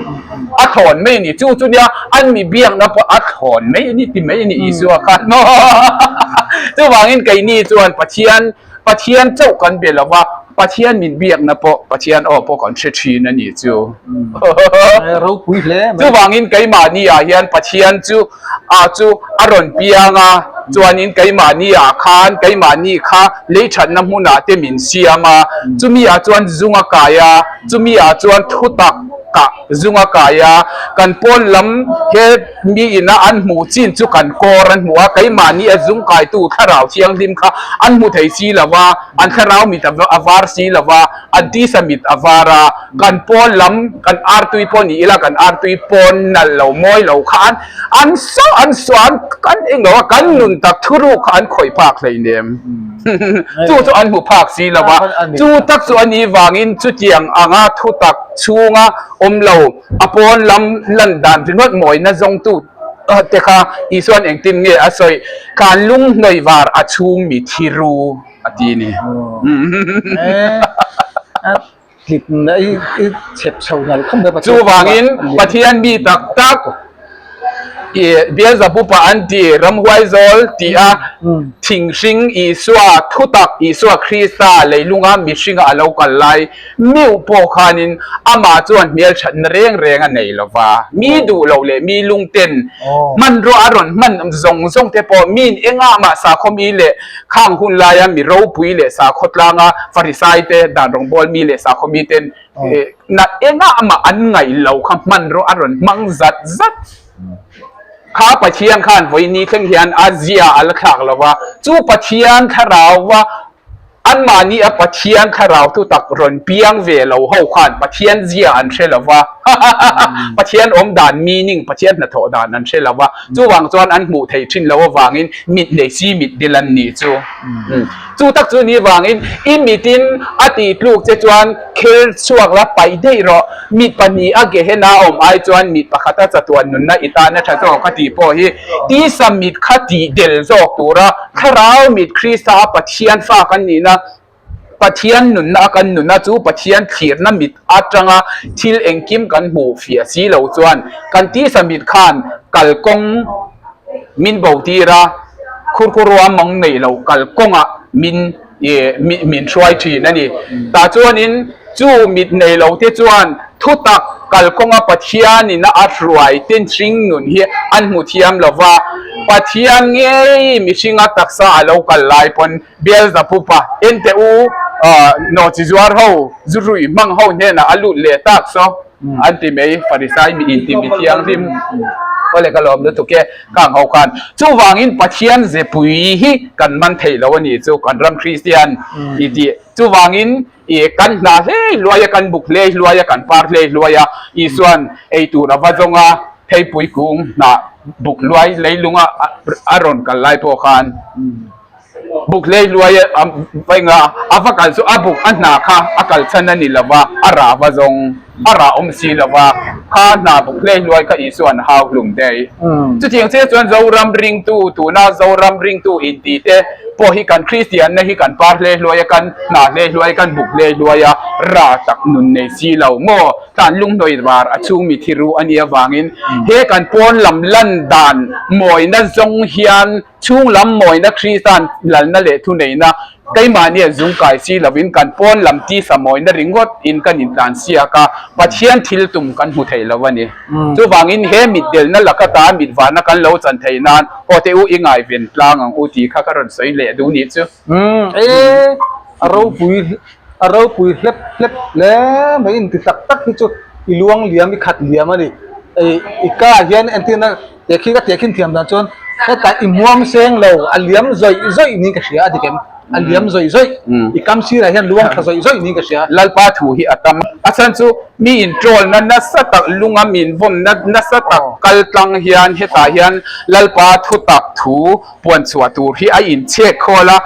a thlawn mai a ni, chu chu nia an mi biakna pawh a thlawn mai a ni ti mai a ni Isua khan maw chuvangin keini chuan Pathian Pathian chauh kan be lo va, Pathian min biakna pawh Pathian aw pawh kan hre thin a ni chu. Ropui hle mai. Chuvangin keimahni ah hian Pathian chu a chu a rawn piang a, chuanin keimahni ah khan keimahni kha lei thatna hmunah te min siam a, chumi ah chuan zung a kai a, chumi ah chuan thutak kah zung a kai a, kan pawn lam he Mi ina an hmuh chin chu kan kawr an hmu a, keimahni a zung kaitu thlarau thianghlim kha an hmu thei si lo va, an thlarau mit a var si lo va, an tisa mit a var a, kan pawn lam kan artui pawh ni ila kan artui pawn nalh lo mawi lo kha an an saw an saw an kan eng lo a, kan nun tak thuruk kha an khawih phak hleinem chu chu an hmu phak si lo va, chu tak chu a nih vangin chutiang anga thutak chhunga awm lo. A pawn lam lan dan ringawt mawina zawngtu te kha Isua'n engtin nge a sawi? Khan lung hnawi var a chhung mi thi ru a ti ni. Chuvangin Pathian mi tak tak Beelzebupa an ti, ramhuai zawl ti a thinghring Isua thutak Isua Krista leilunga mihringa a lo kal lai Miu pawh khanin amah chuan hmelthatna reng reng a nei lo va, mi duh loh leh mi lungten hmanrua a rawn hman zawng zawng te pawh miin engah mah sakhaw mi leh khang hun laia mi ropui leh sakhaw tlanga Farisai te, dan rawngbâwl mi leh sakhaw mi ten na engah mah an ngaih lo kha hmanrua a rawn hmang zat zat. Kha Pathian khan vawiini thleng hian a zia a la thlak lo va, chu Pathian thlarauva Anmahni a Pathian thlarau thu tak rawn piang ve lo ho khan Pathian zia an hre lo va, Pathian awm dan, meaning, Pathian hnathawh dan an hre lo va, chuvang chuan an hmuh theih thin lo avangin mit nei si mit dil an nih chu. Chu tak chu ni vangin i mitin a tih tluk che chuan khel chhuak la paih daih rawh, mit pahnih a Gehenna a awm ai chuan mit pakhata chatuan nunna i tan a tha zawk a tih pawh hi tisa mit kha tih del zawk tura Thlarau mit Krista a Pathian fa kan nihna, Pathian nunna a kan nunna chu Pathian thlirna mit atanga thil engkim kan hmuh fiah si lo chuan kan tisa mit khan kalkawng min bo tir a, khurkhurua mawng neih lo kalkawngah min min hruai thin a ni. Tah chuanin chu mit nei lo te chuan thutak kalkawnga Pathianin a hruai te hring nun hi an hmu thiam lo va, Pathian ngei mihringa taksa a lo kal lai pawn Beelzebupa ente u nawhchi zuar ho, zu ruih hmang ho hnenah a lut leh tak saw an ti mai, Farisai mi inti mi thianghlim awle ka lawm lutuk e. Kang ho khan chuvangin Pathian zepui hi kan man thei lo a ni chu kan ram Kristian i tih chuvangin i kan hna hlei hluai a kan buk hlei hluai a kan par hlei hluai a Isuan ei tur a va zawng a theipui kung hnah buk hluai leilunga a rawn kal lai pawh khan Buk hlei hluai a vainga a va kal chu a buk a hna kha a kal chhan a ni lo va, a rah va zawng a rah awm si lo va, kha hna buk hlei hluai kha Isuan hau hlum daih. Chutiang chiah chuan Zoram ringtu tuna Zoram ringtu inti te pawh hi kan Kristianna hi kan par hlei hluai a, kan hna hlei hluai, kan buk hlei hluai a, rah tak nun nei si lo maw? Tlan lunghnawih var a chhung mi thi ru a nih avangin he kan pawn lam lan dan mawina zawng hian Chhung lam mawina Krista'n lalna leh thuneihna Keimahnia zung kai si lovin kan pawn lam tisa mawina ringawt in kan intlan siak a, Pathian thil tum kan hmu thei lo a ni. Chuvangin he mitdelna laka ta mitvahna kan lo chan theih nan haw teh u i ngaiven tlang ang u tih kha ka rawn sawi leh duh nih chu. Umm e a ropui a ropui hlep hlep hle mai inti tak tak hi chu i luang liam i khat liam a ni. Ei i ka ah hian entirna tehkhin ka tehkhin thiam dan chuan hetah i muang seng lo a liam zawih zawih niin ka hria a dik em? A liam zawih zawih i kam sirah hian luang tha zawih zawih niin ka hria. Lalpa thu hi a tam a. A chhan chu mi introll na nasa tak lunga min vawmna nasa tak kal tlang hian hetah hian Lalpa thu tak thu puan chhuah tur hi a inchhek khawl a,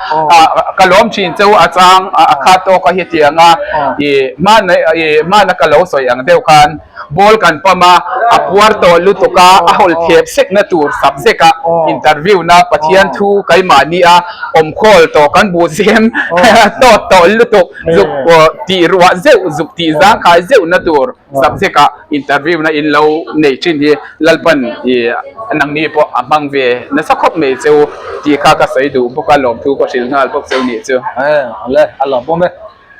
ka lawm thin cheu a chang a khat tawk a hetiang a, i hmana i hmana ka lo sawi ang deuh khan ball kan pam a, a puar tawh lutuk a, a hawl thep sek na tur subject a interview na Pathian thu keimahni a awm khawl tawh kan bu zem tawt tawh lutuk zuk tih ruah zeuh zuk tih zangkhai zeuh na tur subject ah interview na in lo nei thin hi Lalpan i nangni pawh a hmang ve nasa khawp mai cheu tih kha ka sawi duh bawk a, lawmthu ka hrilh nghal bawk cheu nih chu. E le a lawm awm e.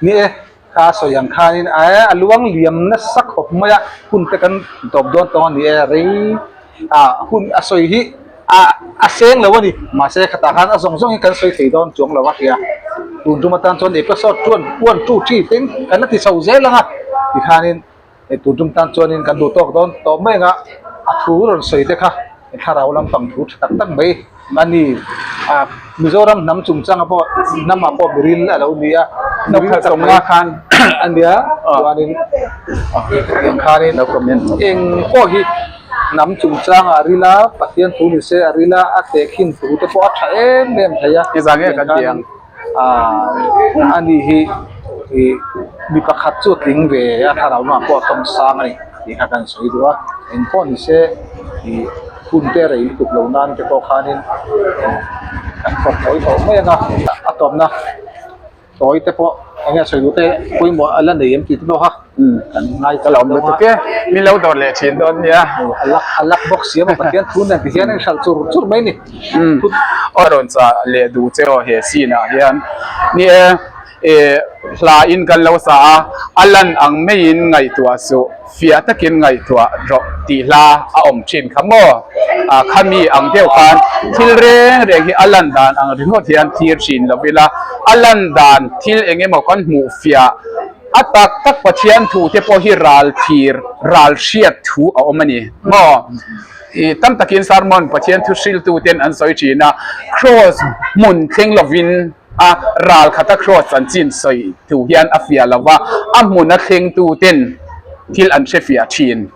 Ni e, kha sawi ang khanin e a luang liam nasa khawp mai a, hun te kan tawp dawn tawng a ni e, rei a hun a sawi hi a a seng lo a ni, mahse khatah khan a zawng zawng hi kan sawi thei dawn chuang lo a hria. Tun tum atan chuan episode chuan one two three teng kan la ti chho zel ang a, tikhanin Hei tun tum tan chuanin kan duh tawk dawn tawh mai anga a thu rawn sawi te kha thlarau lampang thu tha tak tak mai a ni. Ah Mizoram hnam chungchanga pawh hnamah pawh miril a lo ni a, miril tak mai khan a nia chuanin tiang khanin eng pawh hi hnam chungchanga a ril a, Pathian thu ni se a ril a, a tehkhin thu te pawh a tha em em thei a, tiang khanin. Aaa ani hi ih mi pakhat chu a tling ve a thlarau lamah pawh a tawng sang a ni tih kha kan sawi duh a engpawh ni se ih hun te rei lutuk lo nan te pawh khanin kan kawp tawi tawh mai ang a a tawpna tawi te pawh eng nge sawi duh te pawimawh a la nei em tih te pawh kha kan ngai ka lawm lutuk e min lo dawr leh thin dawn nia a lak a lak bawk si a maw Pathian thu nen ti hian a inhralh chur chur mai a ni. Umm a rawn chah leh duh che aw he scene ah hian ni e eh hla in kan lo sa a a lan ang maiin ngaihtuah suh fiah takin ngaihtuah rawh tih hla a awm thin kha maw ah khami ang deuh khan thil reng reng hi a lan dan ang ringawt hian thlir thin lo ila a lan dan thil eng emaw kan hmuh fiah A tak tak Pathian thu te pawh hi ral thir, ral hriat thu a awm a ni maw? I tam takin sermon Pathian thu hriltu ten an sawi thin a, Kraws hmun thleng lovin a ral khata kraws chanchin sawi thu hian a fiah lo va, a hmuna thlengtu ten thil an hre fiah thin.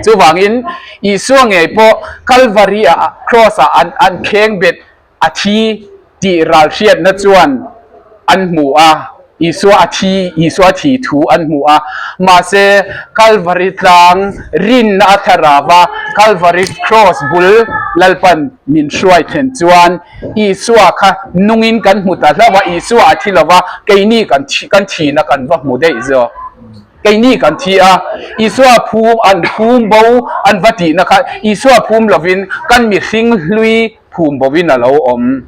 Chuvangin Isua ngei pawh Kalvari-ah kraws-ah an an kheng bet A thi tih ral hriatna chuan an hmu a, Isua a thi, Isua thi thu an hmu a. Mahse, Kalvari tlang rinna a thlarau a, Kalvari Kraws bul Lalpan min hruai thlen chuan Isua kha nungin kan hmu ta hlauh a, Isua a thi lo va, keini kan thi, kan thihna kan va hmu daih zawk. Keini kan thi a, Isua phum an phum bo an va tihna kha Isua phum lovin kan mihring hlui phum bovin a lo awm.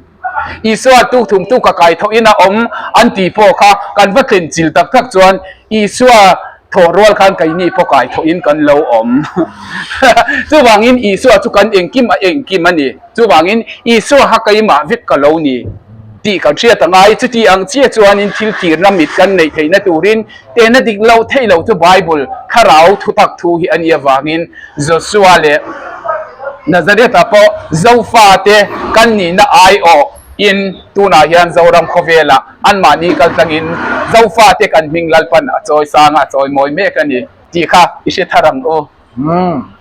Isua tu thumtu ka kai thawhin a awm an tih pawh kha kan va tlen chil tak tak chuan Isua thawh rual khan keini pawh kai thawhin kan lo awm. Chuvangin Isua chu kan engkim a engkim a ni. Chuvangin Isua kha keimah vek ka lo ni tih kan hriat a ngai. Chuti ang chiah chuanin thil tirna mit kan neih theihna turin Tehna dik lo theih lo chu Bible thlarau thutak thu hi a nih avangin Joshua leh Nazareth-ah pawh Zofate kan nihna aiawh in tunah hian Zoram khawvelah anmahni kaltlangin Zofate kan hming Lalpan a chawi sang a, a chawi mawi mek a ni tih kha i hre thar ang u. Umm.